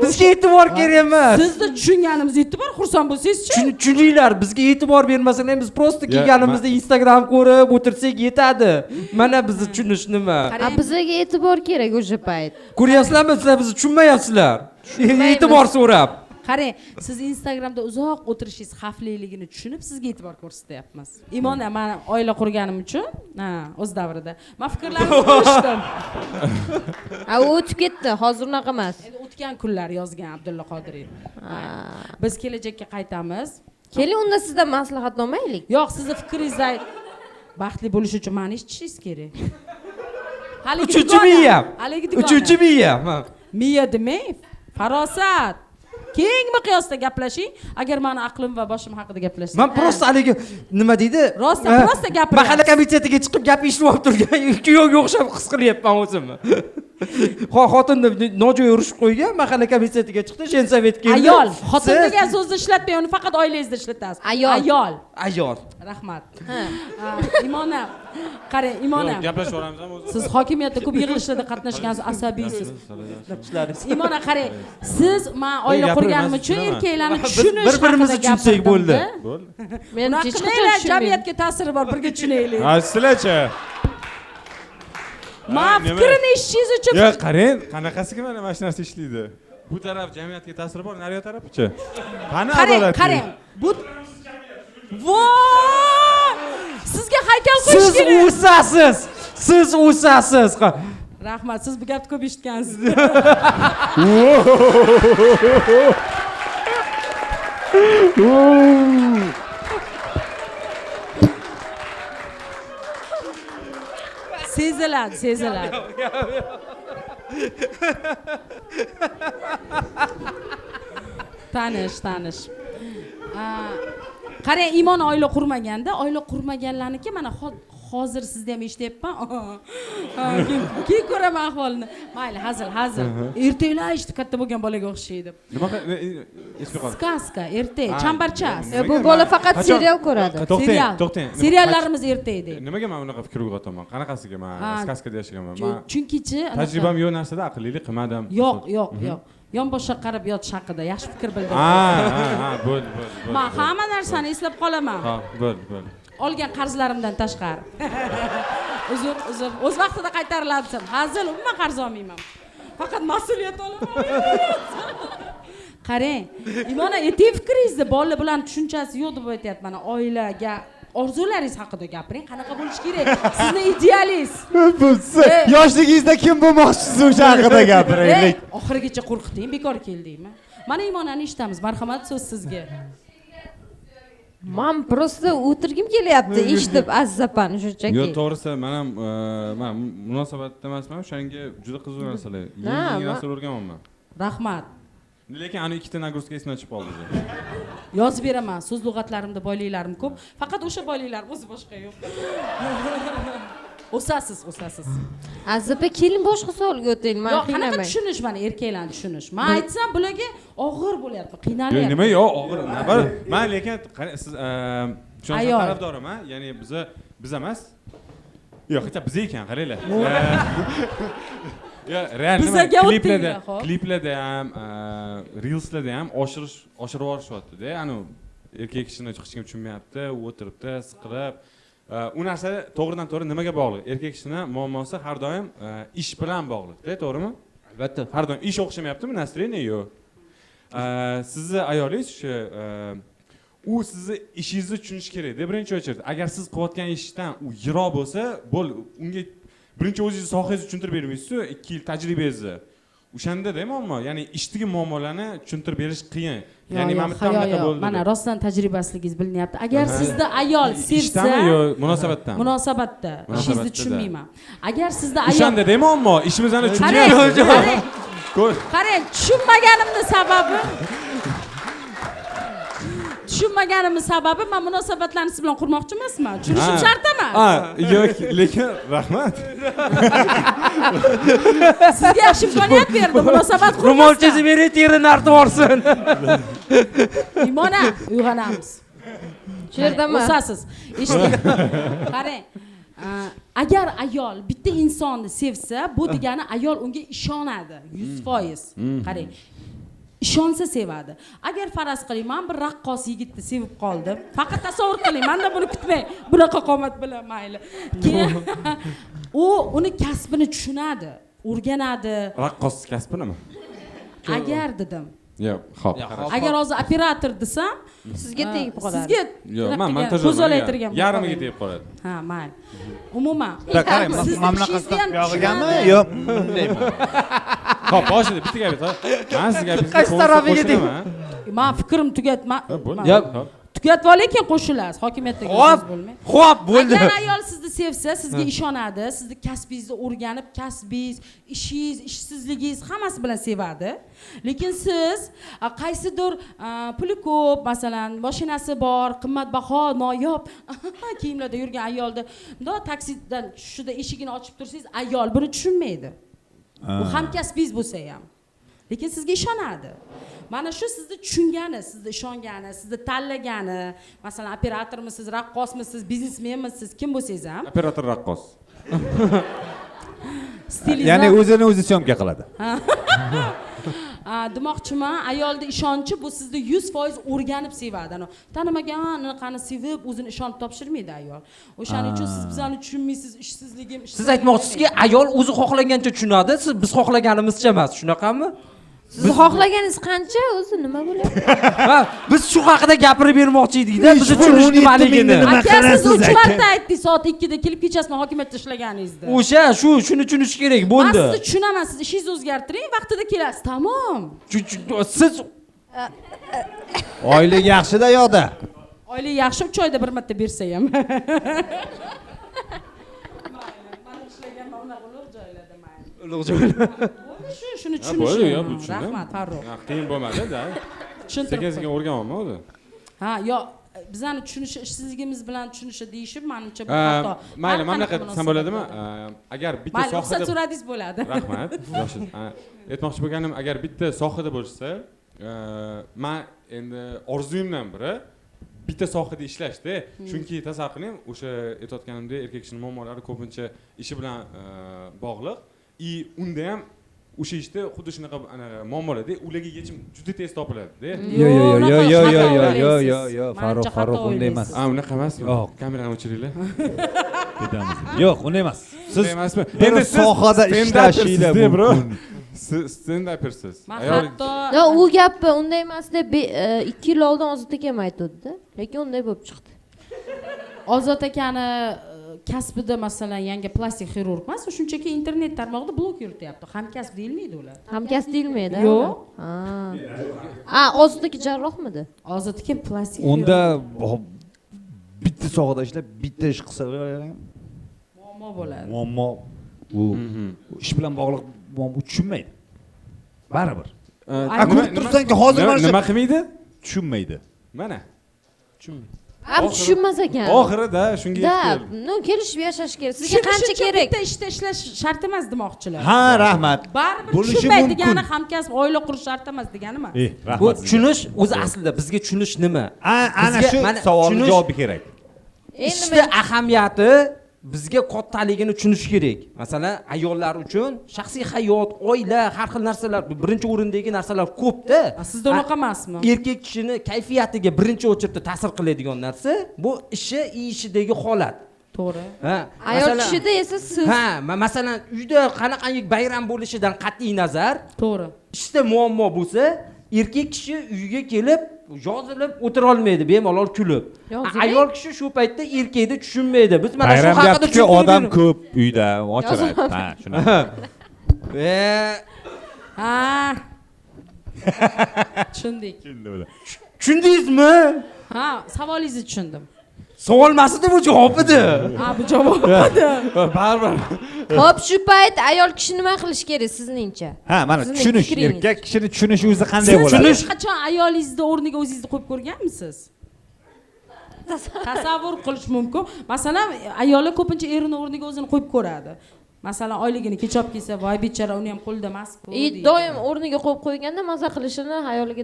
Speaker 4: bizga e'tibor kerak emas.
Speaker 3: Sizni tushunganimiz e'tibor, xursand bo'lsangiz-chi.
Speaker 4: Tushuninglar, bizga e'tibor bermasalar ham biz prosta kelganimizda Instagram ko'rib o'tirsak yetadi. Mana bizni tushunish nima?
Speaker 1: Bizga e'tibor kerak o'sha payt.
Speaker 4: Ko'ryapsizlarmi, sizlar bizni tushunmayapsizlar. E'tibor so'rab.
Speaker 3: Qarang, siz Instagramda uzoq o'tirishingiz xavfliligini tushunib, sizga e'tibor ko'rsatyapmiz. Imona, men oila qurganim uchun, ha, o'z davrida men fikrlarimni qo'shdim.
Speaker 1: A, u o'tib ketdi, hozir unaqa emas.
Speaker 3: Endi o'tgan kunlar yozgan Abdulla Qodiriy. Biz kelajakka qaytamiz.
Speaker 1: Keling, unda sizdan maslahat olmaylik.
Speaker 3: Yo'q, sizni fikringizni baxtli bo'lish uchun meni eshitishingiz kerak.
Speaker 4: Uchinchi miyam. Uchinchi miyam.
Speaker 3: Miya demang, farosat. Keng miqyosda gaplashing, agar meni aqlim va boshim haqida gaplashsak.
Speaker 4: Men prosta haligi nima deydi?
Speaker 3: Rosta, prosta gapiryapsiz.
Speaker 4: Mahalla komitetiga chiqib gap eshitib olib turgan kuyovga o'xshab his qilyapman o'zimni. Xotinni nojo'ya urishib qo'ygan, mahalla komitetiga chiqdi, jensovet keldi.
Speaker 3: Ayol, xotin degan so'zni ishlatmang, uni faqat oilangizda ishlatasiz.
Speaker 1: Ayol.
Speaker 3: Ayol.
Speaker 4: Ayol.
Speaker 3: Rahmat. Imona, qarang, Imona.
Speaker 5: Gaplashib olamiz ham o'zi.
Speaker 3: Siz hokimiyatda ko'p yig'ilishlarda qatnashgansiz, asabiysiz. Imona, qarang, siz men oila qurganim uchun erkaklarni tushunish
Speaker 4: bir-birimizni tushunsak bo'ldi.
Speaker 5: Bo'ldi.
Speaker 1: Men hech qachon tushunmayman.
Speaker 3: Jamiyatga ta'siri bor, birga tushunaylik.
Speaker 5: Ha, sizlarchi?
Speaker 3: Men fikrini eshitishingiz uchun.
Speaker 5: Yo'q, qarang, qanaqasiga mana mana shu narsa ishlaydi. Bu taraf jamiyatga ta'siri bor, nariyoq tarafichi. Qani adolat?
Speaker 3: Qarang, bu voy! Sizga haykal qo'yish kerak.
Speaker 4: Siz o'sasiz. Siz o'sasiz.
Speaker 3: Rahmat, siz bu gapni ko'p eshitgansiz. Seziladi, seziladi. Tanish, tanish. Qarang, Imon oila qurmaganda, oila qurmaganlarniki mana Hozir sizni ham eshityapman. Keyin ko'raman ahvolini. Mayli, hazil, hazil. Ertaklar eshitib katta bo'lgan bolaga o'xshaydi.
Speaker 5: Nima esmay qoldim.
Speaker 3: Сказка, ertak, chambarchas.
Speaker 1: Bu bola faqat serial ko'radi.
Speaker 5: To'xtang, to'xtang.
Speaker 3: Seriallarimiz ertakdek.
Speaker 5: Nimaga men unaqa fikr uyg'otaman? Qanaqasiga men сказкада yashaganman? Men
Speaker 3: chunkichi
Speaker 5: tajribam yo'q narsada aqllilik qilmadim.
Speaker 3: Yo'q, yo'q, yo'q. Yonboshga qarab yotish haqida yaxshi fikr bildirdim.
Speaker 5: Ha, bo'ldi, bo'ldi.
Speaker 3: Men hamma narsani eslab qolaman.
Speaker 5: Ha, bo'ldi, bo'ldi.
Speaker 3: Olgan qarzlarimdan tashqari. Uzr, uzr. O'z vaqtida qaytariladi desam, hazil, umuman qarz olmayman. Faqat mas'uliyat olaman. Qarang, Imona, ayting fikringizni, bolalar bilan tushunchasi yo'q deb aytyapti mana oilaga orzularingiz haqida gapiring, qanaqa bo'lishi kerak? Sizni idealingiz.
Speaker 2: Yoshligingizda kim bo'lmoqchisiz o'sha haqida gapiraylik.
Speaker 3: Oxirigacha qo'rqitding, bekor keldingmi? Mana Imonani eshitamiz. Marhamat, so'z sizga.
Speaker 1: Men просто o'tirgim kelyapti eshitib Aziz opani shunchaki.
Speaker 5: Yo'q, to'g'risi men ham men munosabatda emasman, o'shanga juda qiziq narsalar, yangi narsalar o'rganganman.
Speaker 3: Rahmat.
Speaker 5: Lekin ana ikkita nagruzka esimdan chiqib qoldi.
Speaker 3: Yozib beraman, so'z lug'atlarimda boyliklarim ko'p. Faqat o'sha boyliklarim o'zi boshqa yo'q. O'sasiz, o'sasiz.
Speaker 1: Aziz opa, keling boshqa savolga o'taylik, men
Speaker 3: qiynaman. Qanaqa tushunish mana erkaklarni tushunish? Men aytsam bularga og'ir bo'lyapti, qiynalyapti.
Speaker 5: Yo'q, nima yo'q, og'ir. Nima? Men lekin siz tushuncha tarafdoriman, ya'ni biz emas. Yo'q, hatto biz ekan, qaranglar. Yo, real nima? Kliplarda ham, reelslarda ham oshirib yuborishyapti-da. Anu erkak kishini hech kim tushunmayapti, u o'tiribdi, siqilib. U narsa to'g'ridan to'g'ri nimaga bog'liq? Erkak kishini muammosi har doim ish bilan bog'liq-da, to'g'rimi? Albatta. Har doim ish o'xshamayaptimi, настроение yo'q. Sizni ayolingiz o'sha u sizni ishingizni tushunishi kerak-da, birinchi o'rinda. Agar siz qilayotgan ishdan u yiroq bo'lsa, bo'l, unga birinchi o'zingiz sohangizni tushuntirib bermaysiz-ku, 2 yil tajribangizni. O'shanda-da muammo, ya'ni ishdagi muammolarni tushuntirib berish qiyin. Ya'ni mana bu yerda bo'ldi.
Speaker 3: Mana rostdan tajribasizligingiz bilinyapti. Agar sizda ayol sevsa,
Speaker 5: ishdami yo munosabatdami?
Speaker 3: Munosabatda. Ishingizni tushunmayman. Agar sizda ayol
Speaker 5: o'shanda-da muammo, ishimizni tushunmayapsiz.
Speaker 3: Qarang, tushunmaganimning sababi tushunmaganimning sababi men munosabatlarni siz bilan qurmoqchi emasman. Tushunishim shart emas.
Speaker 5: Ha, yo'q, lekin rahmat.
Speaker 3: Sizga yaxshi imkoniyat berdim, munosabat qurmasdan.
Speaker 4: Ro'molchasi bering, terini artib yuborsin.
Speaker 3: Imona, uyg'onamiz.
Speaker 1: Shu yerdaman.
Speaker 3: O'sasiz. Eshiting. Qarang. Agar ayol bitta insonni sevsa, bu degani ayol unga ishonadi 100%. Qarang. Ishonsa sevadi. Agar faraz qiling, men bir raqqos yigitni sevib qoldim. Faqat tasavvur qiling, mendan buni kutmang. Bunaqa qomat bilan mayli. Keyin u uni kasbini tushunadi, o'rganadi.
Speaker 5: Raqqos kasbi nima?
Speaker 3: Agar dedim.
Speaker 5: Yo'q, xo'p.
Speaker 3: Agar hozir operator desam,
Speaker 1: sizga tegib qoladi.
Speaker 3: Sizga
Speaker 5: yo'q, men montajyor
Speaker 3: ko'z olaytirgan.
Speaker 5: Yarmiga tegib qoladi.
Speaker 3: Ha, mayli. Umuman.
Speaker 2: Qarang,
Speaker 10: mamlakatdan yog'igami yo bundaymi?
Speaker 5: Xo'p, boshida bitta gap aytay. Men sizga gapingizga
Speaker 4: qaysi tarafiga
Speaker 5: qo'shilaman?
Speaker 3: Men fikrim tugatma.
Speaker 4: Yo'q.
Speaker 3: Tugatib olay, keyin qo'shilasiz. Hokimiyatdagi so'z bo'lmay.
Speaker 4: Xo'p, bo'ldi.
Speaker 3: Agar ayol sizni sevsa, sizga ishonadi, sizni kasbingizni o'rganib, kasbingiz, ishingiz, ishsizligingiz hammasi bilan sevadi. Lekin siz qaysidir puli ko'p, masalan, mashinasi bor, qimmatbaho, noyob kiyimlarda yurgan ayolni bundoq taksidan tushishida eshigini ochib tursangiz, ayol buni tushunmaydi. U hamkasbingiz bo'lsa ham. Lekin sizga ishonadi. Mana shu sizni tushungani, sizni ishongani, sizni tanlagani, masalan, operatormisiz, raqqosmisiz, biznesmenmisiz, kim bo'lsangiz ham.
Speaker 5: Operator raqqos.
Speaker 2: Ya'ni o'zini o'zi syomka qiladi.
Speaker 3: Demoqchiman, ayolda ishonchi bu sizni 100% o'rganib sevadi. Ana tanimagan anaqani sevib, o'zini ishonib topshirmaydi ayol. O'shaning uchun siz bizani tushunmaysiz, ishsizligim,
Speaker 4: Siz aytmoqchisizki, ayol o'zi xohlagancha tushunadi, siz biz xohlaganimizcha emas, shunaqami?
Speaker 1: Siz xohlaganingiz qancha o'zi nima bo'lyapti?
Speaker 4: Ha, biz shu haqida gapirib bermoqchi edik-da, bizni tushunish nimaligini.
Speaker 3: Aka, siz 3 marta aytdingiz, soat 2 da kelib kechasini hokimiyatda ishlaganingizda.
Speaker 4: O'sha, shuni tushunish kerak bo'ldi.
Speaker 3: Men sizni tushunaman, siz ishingizni o'zgartiring, vaqtida kelasiz, tamom.
Speaker 4: Siz
Speaker 2: oylik yaxshi-da yo'qda.
Speaker 3: Oylik yaxshi, 3 oyda bir marta bersa ham. Mayli, ishlaganman unaqa ulug' joylarda mayli.
Speaker 4: Ulug' joylar.
Speaker 3: Shu shuni tushunish. Rahmat, Farruh.
Speaker 5: Qiyin bo'lmadi-da. Sekin-sekin o'rganyapman o'zi.
Speaker 3: Ha, yo, bizani tushunishi, ishsizligimiz bilan tushunishi deyishib, manimcha bu xato.
Speaker 5: Mayli, mana bunaqa desam bo'ladimi? Agar bitta sohada
Speaker 3: ruxsat so'radingiz bo'ladi.
Speaker 5: Rahmat. Aytmoqchi bo'lganim, agar bitta sohada bo'lsa, men endi orzuyimdan biri bitta sohada ishlashda. Chunki tasavvur qiling, o'sha aytayotganimdek erkak kishining muammolari ko'pincha ishi bilan bog'liq. I unda ham o'sha ishda xuddi shunaqa muammolarda ularga yechim juda tez topiladi-da.
Speaker 10: Yo yo yo yo yo yo yo yo Farruh unday emas.
Speaker 5: Ha, unaqa emasmi? Kamerani o'chiringlar.
Speaker 2: Ketamiz. Yo'q, unday emas. Siz
Speaker 5: emasmi?
Speaker 2: Endi sohada ishlashinglar mumkin.
Speaker 5: Siz stand-upersiz.
Speaker 1: Ayol. U gapni unday emas deb 2 yil oldin Ozod akam aytdi-da, lekin unday bo'lib chiqdi.
Speaker 3: Ozod akani kasbida masalan yangi plastik xirurg emas, u shunchaki internet tarmog'ida blog yurityapti. Hamkasb deyilmaydi ular.
Speaker 1: Hamkasb deyilmaydi.
Speaker 3: Yo'q.
Speaker 1: Ha, Ozod aka jarrohmidi?
Speaker 3: Ozod aka plastik.
Speaker 10: Unda bitta sohada ishlab, bitta ish qilsa
Speaker 3: muammo bo'ladi.
Speaker 2: Muammo u ish bilan bog'liq muammo tushunmaydi. Baribir. Ko'rib tursanki hozir mana shu
Speaker 5: nima qilmaydi?
Speaker 2: Tushunmaydi.
Speaker 5: Mana. Tushunmaydi.
Speaker 1: Ham tushunmas ekan.
Speaker 5: Oxirida shunga yetib keldi.
Speaker 1: Da, kelishib yashash kerak. Sizga qancha kerak?
Speaker 3: Bitta ishda ishlash shart emas demoqchilar.
Speaker 2: Ha, rahmat.
Speaker 3: Baribir tushunmaydi degani hamkasb oila qurish shart emas degani emas.
Speaker 4: Bu tushunish o'zi aslida bizga tushunish nima?
Speaker 2: Ana shu savolning javobi kerak.
Speaker 4: Ishda ahamiyati bizga kattaligini tushunish kerak. Masalan, ayollar uchun shaxsiy hayot, oila, har xil narsalar birinchi o'rindagi narsalar ko'p-da.
Speaker 3: Sizda unaqa emasmi?
Speaker 4: Erkak kishini kayfiyatiga birinchi o'chirda ta'sir qiladigan narsa bu ishi, ishidagi holat.
Speaker 3: To'g'ri.
Speaker 4: Ha,
Speaker 1: ayol kishida esa siz.
Speaker 4: Ha, masalan, uyda qanaqangi bayram bo'lishidan qat'iy nazar,
Speaker 3: to'g'ri.
Speaker 4: Ishda muammo bo'lsa, erkak kishi uyga kelib yozilib o'tira olmaydi, bemalol kulib. Ayol kishi shu paytda erkakni tushunmaydi. Biz mana shu haqida
Speaker 2: tushundik. Odam ko'p uyda ochiladi. Ha, shunaqa.
Speaker 3: Ha. Tushundik.
Speaker 4: Tushundingizmi?
Speaker 3: Ha, savolingizni tushundim.
Speaker 4: Savol emas edi, bu javob edi.
Speaker 3: Ha, bu javob edi.
Speaker 5: Baribir.
Speaker 1: Xo'p, shu payt ayol kishi nima qilish kerak sizningcha?
Speaker 2: Ha, mana tushunish, erkak kishini tushunishi o'zi qanday bo'ladi?
Speaker 3: Tushunish qachon ayolingizni o'rniga o'zingizni qo'yib ko'rganmisiz? Tasavvur qilish mumkin. Masalan, ayollar ko'pincha erini o'rniga o'zini qo'yib ko'radi. Masalan, oyligini kech olib kelsa, voy bechora, uni ham qo'lida emas-ku.
Speaker 1: Doim o'rniga qo'yib qo'yganda maza qilishini hayoliga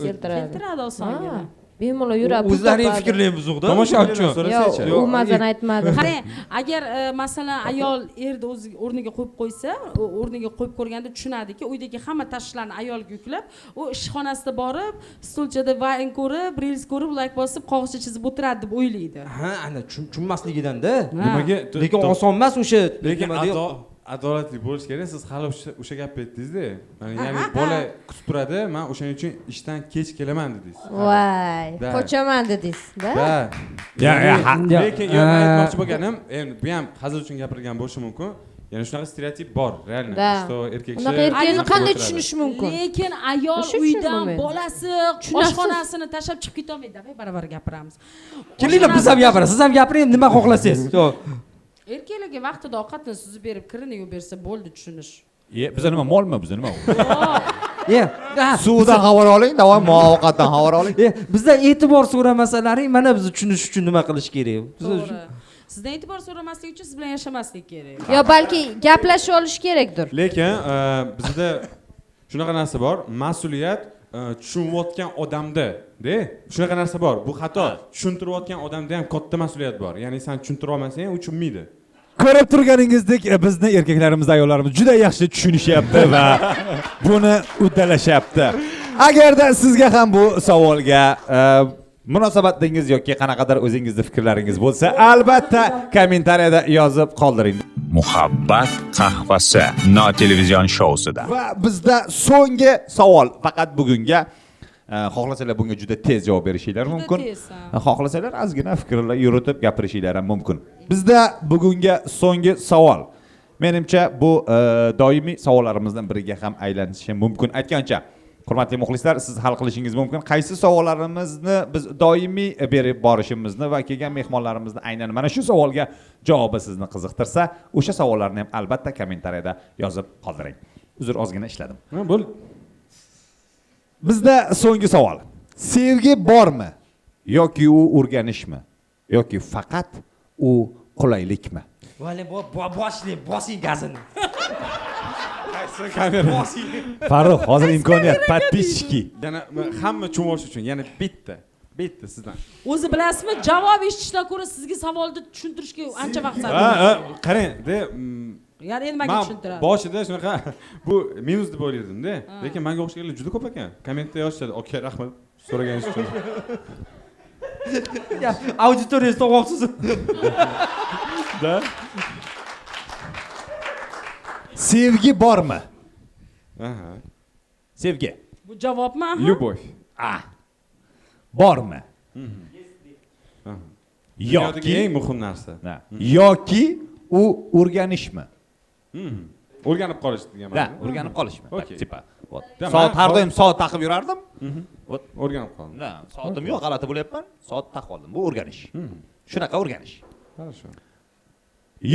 Speaker 1: keltiradi.
Speaker 3: Keltiradi osongina.
Speaker 1: Bemalol yuradi.
Speaker 4: O'zlaring fikrlaring buzuqda.
Speaker 5: Tomoshabin so'rasangiz.
Speaker 1: Yo'q, u mazani aytmadim.
Speaker 3: Qarang, agar masalan ayol erni o'zi o'rniga qo'yib qo'ysa, o'rniga qo'yib ko'rganda tushunadiki, uydagi hamma tashvishlarni ayolga yuklab, u ishxonasida borib, stulchada vayn ko'rib, reels ko'rib, like bosib, qog'ozcha chizib o'tiradi deb o'ylaydi.
Speaker 4: Ha, ana tushunmasligidan-da.
Speaker 5: Nimaga?
Speaker 4: Lekin oson emas o'sha.
Speaker 5: Lekin adolatli bo'lish kerak. Siz hali o'sha gapni aytdingiz-da. Ya'ni bola kutib turadi, men o'shaning uchun ishdan kech kelaman dedingiz.
Speaker 1: Voy, qochaman dedingiz-da.
Speaker 5: Da. Lekin yo'q, aytmoqchi bo'lganim, endi bu ham hazil uchun gapirilgan bo'lishi mumkin. Ya'ni shunaqa stereotip bor, realno. Что erkak kishi
Speaker 1: unaqa erkakni qanday tushunish mumkin?
Speaker 3: Lekin ayol uydan bolasi, oshxonasini tashlab chiqib keta olmaydi. Davay baravar gapiramiz.
Speaker 4: Kelinglar, biz ham gapiramiz. Siz ham gapiring, nima xohlasangiz.
Speaker 3: Erkaklarga vaqtida ovqatni suzib berib, kirini yuvib bersa bo'ldi tushunish.
Speaker 2: Biza nima molmi, biza nima?
Speaker 7: Suvdan xabar oling, davom ovqatdan xabar oling.
Speaker 4: Bizdan e'tibor so'ramasalaring, mana bizni tushunish uchun nima qilish kerak?
Speaker 3: To'g'ri. Sizdan e'tibor so'ramaslik uchun siz bilan yashamaslik kerak.
Speaker 1: Yo balki gaplashib olish kerakdir.
Speaker 5: Lekin bizda shunaqa narsa bor, mas'uliyat tushunayotgan odamda, de, shunaqa narsa bor. Bu xato. Tushuntirayotgan odamda ham katta mas'uliyat bor. Ya'ni sen tushuntira olmasang, u tushunmaydi.
Speaker 2: Ko'rib turganingizdek, bizni erkaklarimiz, ayollarimiz juda yaxshi tushunishyapti va buni uddalashyapti. Agarda sizga ham bu savolga munosabatingiz yoki qanaqadir o'zingizni fikrlaringiz bo'lsa, albatta kommentariyada yozib qoldiring.
Speaker 6: Muhabbat qahvasi no televizion shousida.
Speaker 2: Va bizda so'nggi savol faqat bugunga. Xohlasalar bunga juda tez javob berishinglar mumkin. Xohlasalar ozgina fikrlar yuritib gapirishinglar ham mumkin. Bizda bugunga so'nggi savol. Menimcha bu doimiy savollarimizdan biriga ham aylanishi mumkin. Aytgancha, hurmatli muxlislar, siz hal qilishingiz mumkin qaysi savollarimizni biz doimiy berib borishimizni va kelgan mehmonlarimizni aynan mana shu savolga javobi sizni qiziqtirsa, o'sha savollarni ham albatta kommentariyada yozib qoldiring. Uzr, ozgina ishladim.
Speaker 5: Ha, bo'l.
Speaker 2: Bizda so'nggi savol. Sevgi bormi? Yoki u o'rganishmi? Yoki faqat u qulaylikmi?
Speaker 4: Vale, boshlang, bosing gazini.
Speaker 5: Qaysi kamera?
Speaker 4: Bosing.
Speaker 2: Farruh, hozir imkoniyat, подписчики.
Speaker 5: Yana hamma tushunib olish uchun yana bitta sizdan.
Speaker 3: O'zi bilasizmi, javob eshitishdan ko'ra sizga savolni tushuntirishga ancha vaqt sarf.
Speaker 5: Ha, qarang, de
Speaker 3: ya'ni endi menga tushuntiradi.
Speaker 5: Boshida shunaqa bu minus deb o'ylardim-da, lekin menga o'xshaganlar juda ko'p ekan. Kommentda yozishadi, "Okey, rahmat so'raganingiz uchun."
Speaker 4: Auditoriyangizni topyapsiz.
Speaker 5: Da.
Speaker 2: Sevgi bormi?
Speaker 5: Aha.
Speaker 2: Sevgi.
Speaker 3: Bu javobmi?
Speaker 5: Любовь.
Speaker 2: Ah. Bormi?
Speaker 5: Yoki eng muhim narsa.
Speaker 2: Yoki u o'rganishmi?
Speaker 5: O'rganib qolish degan
Speaker 2: ma'no. O'rganib qolishmi? Tipa. Soat har doim soat taqib yurardim.
Speaker 5: O'rganib qoldim.
Speaker 2: Da, soatim yo'q, g'alati bo'lyapman. Soat taqib oldim. Bu o'rganish. Shunaqa o'rganish.
Speaker 5: Хорошо.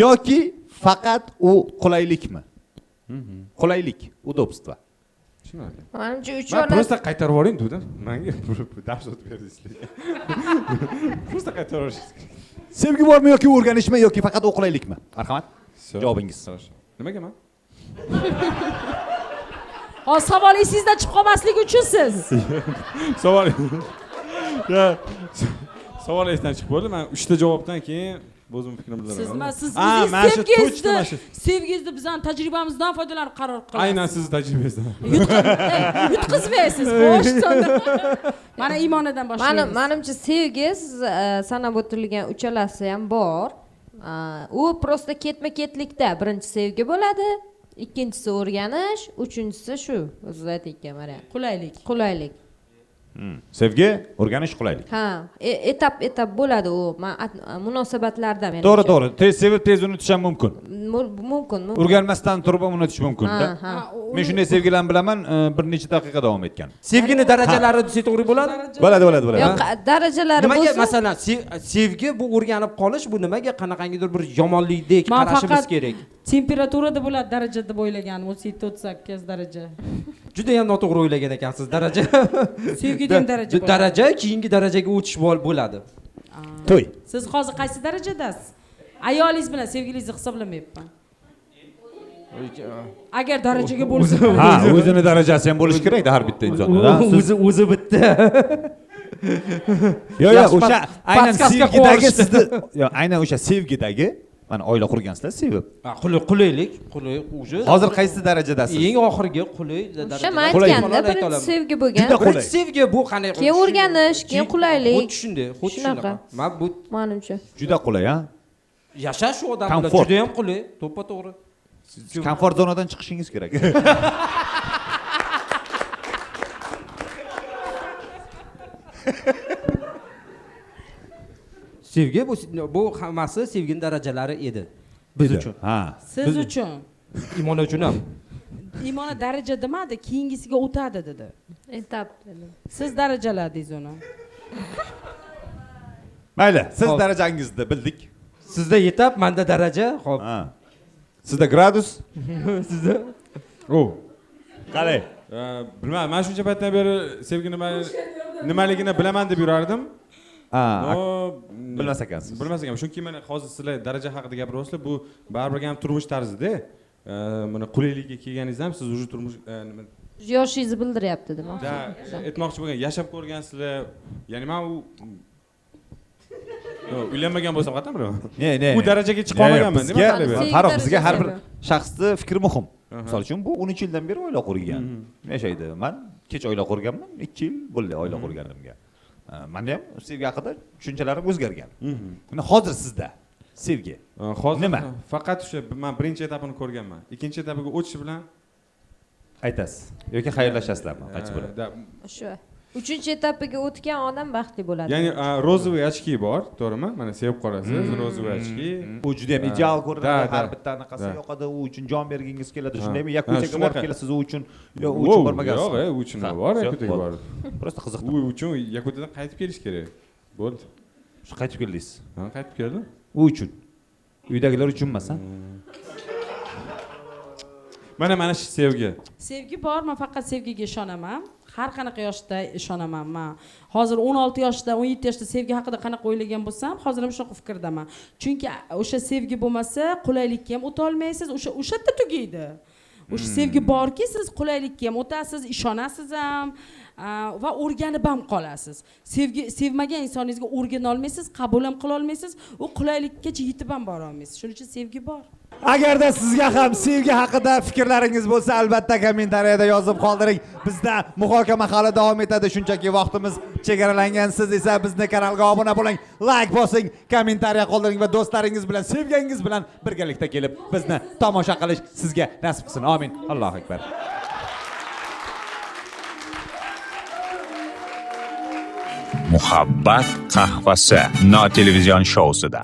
Speaker 2: Yoki faqat u qulaylikmi? Qulaylik, удобство.
Speaker 5: Tushunarli.
Speaker 1: Manimcha uch
Speaker 5: Man просто qaytarib yuboring dedim. Menga dars o'tib berdingiz. Просто qaytarib yuborishingiz kerak.
Speaker 2: Sevgi bormi yoki o'rganishmi yoki faqat u qulaylikmi? Marhamat. Javobingiz.
Speaker 5: Nimaga men?
Speaker 3: Hozir savol esingizdan chiqib qolmasligi uchun siz.
Speaker 5: Savol. Ya, savol esdan chiqib bo'ldi. Men 3 ta javobdan keyin o'zim fikrimni bildiraman.
Speaker 3: Siz nima, siz o'zingiz sevgingizni bizning tajribamizdan foydalanib qaror qilasiz.
Speaker 5: Aynan sizni tajribangizdan.
Speaker 3: Yutqizmaysiz, xo'sh. Mana Imonadan boshlaymiz.
Speaker 1: Manimcha sevgi siz sanab o'tilgan uchalasi ham bor. U prosta ketma-ketlikda birinchi sevgi bo'ladi, ikkinchisi o'rganish, uchinchisi shu o'zingiz aytgan variant.
Speaker 3: Qulaylik.
Speaker 1: Qulaylik.
Speaker 2: Sevgi, o'rganish, qulaylik.
Speaker 1: Ha, etap-etap bo'ladi u munosabatlarda menimcha.
Speaker 2: To'g'ri, to'g'ri. Tez sevib, tez unutish ham mumkin.
Speaker 1: Mumkin.
Speaker 2: O'rganmasdan turib ham unutish mumkin-da. Men shunday sevgilarni bilaman, bir necha daqiqa davom etgan.
Speaker 4: Sevgini darajalari desak to'g'ri bo'ladi?
Speaker 2: Bo'ladi, bo'ladi, bo'ladi.
Speaker 1: Yo'q, darajalari bo'lsa.
Speaker 4: Nimaga masalan, sevgi bu o'rganib qolish, bu nimaga qanaqangidir bir yomonlikdek qarashimiz kerak?
Speaker 3: Temperaturada bo'ladi daraja deb o'ylaganim, 37-38 daraja.
Speaker 4: Juda ham noto'g'ri o'ylagan ekansiz, daraja.
Speaker 3: Sevgida ham daraja bo'ladi.
Speaker 4: Daraja keyingi darajaga o'tish bo'ladi.
Speaker 2: To'y.
Speaker 3: Siz hozir qaysi darajadasiz? Ayolingiz bilan sevgilingizni hisoblamayapman. Agar darajaga bo'lsa,
Speaker 2: ha, o'zini darajasi ham bo'lishi kerak-da har bitta insonda.
Speaker 4: O'zi bitta.
Speaker 2: Yo'q, yo'q, o'sha aynan sevgidagi sizni, yo'q, aynan o'sha sevgidagi mana oila qurgansizlar sevib.
Speaker 4: Ha, qulaylik, qulay o'sha.
Speaker 2: Hozir qaysi darajadasiz?
Speaker 4: Eng oxirgi qulay daraja.
Speaker 1: O'sha men aytganda birinchi sevgi bo'lgan.
Speaker 2: Juda qulay.
Speaker 4: Sevgi bu qanday?
Speaker 1: Keyin o'rganish, keyin qulaylik.
Speaker 4: Xuddi shunday, xuddi shunaqa. Men bu
Speaker 1: menimcha.
Speaker 2: Juda qulay, ha?
Speaker 4: Yashash shu odam bilan juda ham qulay, to'ppa-to'g'ri.
Speaker 2: Siz komfort zonadan chiqishingiz kerak.
Speaker 4: Sevgi bu hammasi sevgining darajalari edi. Biz uchun.
Speaker 2: Ha.
Speaker 3: Siz uchun.
Speaker 4: Imona uchun ham.
Speaker 3: Imona daraja demadi, keyingisiga o'tadi dedi.
Speaker 1: Etap dedi.
Speaker 3: Siz darajaladingiz uni.
Speaker 2: Mayli, siz darajangizni bildik.
Speaker 4: Sizda etap, menda daraja, xo'p.
Speaker 2: Ha. Sizda gradus,
Speaker 4: sizda
Speaker 5: o.
Speaker 2: Qalay?
Speaker 5: Bilmadim, men shuncha paytdan beri sevgi nimaligini bilaman deb yurardim.
Speaker 2: Ha, bilmas ekansiz.
Speaker 5: Bilmas ekanman. Chunki mana hozir sizlar daraja haqida gapiryapsizlar, bu baribir ham turmush tarzida. Mana qulaylikka kelganingizda ham siz уже turmush nima
Speaker 1: yoshingizni bildiryapti demoqchi.
Speaker 5: Da, aytmoqchi bo'lgan, yashab ko'rgansizlar. Ya'ni men u uylanmagan bo'lsam qattan bilaman.
Speaker 2: Ne, ne.
Speaker 5: U darajaga chiqa olmaganman, nima?
Speaker 2: Farruh, bizga har bir shaxsni fikri muhim. Misol uchun bu 13 yildan beri oila qurgan. Yashaydi. Men kech oila qurganman, 2 yil bo'ldi oila qurganimga. Menda ham sevgi haqida tushunchalarim o'zgargan. Mana hozir sizda sevgi
Speaker 5: hozir
Speaker 2: nima?
Speaker 5: Faqat o'sha men birinchi etapini ko'rganman. Ikkinchi etapiga o'tish bilan
Speaker 2: aytasiz yoki xayrlashasizlarmi? Qaysi bo'ladi?
Speaker 1: O'sha uchinchi etapiga o'tgan odam baxtli bo'ladi.
Speaker 5: Ya'ni розовый очки bor, to'g'rimi? Mana sevib qolasiz, розовый очки.
Speaker 2: U juda ham ideal ko'rinadi, har bitta anaqasi yoqadi, u uchun jon bergingiz keladi, shundaymi? Yakutiyaga borib kelasiz u uchun, yo u uchun bormagansiz?
Speaker 5: Yo'q, u uchun bor, Yakutiyaga borib.
Speaker 2: Просто qiziq.
Speaker 5: U uchun Yakutiyadan qaytib kelish kerak. Bo'ldi.
Speaker 2: Shu qaytib keldingiz?
Speaker 5: Ha, qaytib keldim.
Speaker 2: U uchun. Uydagilar uchun emas, ha?
Speaker 5: Mana shu sevgi.
Speaker 3: Sevgi bor, men faqat sevgiga ishonaman. Har qanaqa yoshda ishonaman man. Hozir 16 yoshda, 17 yoshda sevgi haqida qanaqa o'ylagan bo'lsam, hozir ham shunaqa fikrdaman. Chunki o'sha sevgi bo'lmasa, qulaylikka ham o'ta olmaysiz, o'sha yerda tugaydi. O'sha sevgi borki, siz qulaylikka ham o'tasiz, ishonasiz ham va o'rganib ham qolasiz. Sevgi sevmagan insoningizga o'rgana olmaysiz, qabul ham qila olmaysiz, u qulaylikkacha yetib ham bora olmaysiz. Shuning uchun sevgi bor.
Speaker 2: Agarda sizga ham sevgi haqida fikrlaringiz bo'lsa, albatta kommentariyada yozib qoldiring. Bizda muhokama hali davom etadi, shunchaki vaqtimiz chegaralangan. Siz esa bizni kanalga obuna bo'ling, like bosing, kommentariya qoldiring va do'stlaringiz bilan, sevganingiz bilan birgalikda kelib bizni tomosha qilish sizga nasib qilsin. Amin. Allohu akbar.
Speaker 6: Muhabbat qahvasi no televizion shousida.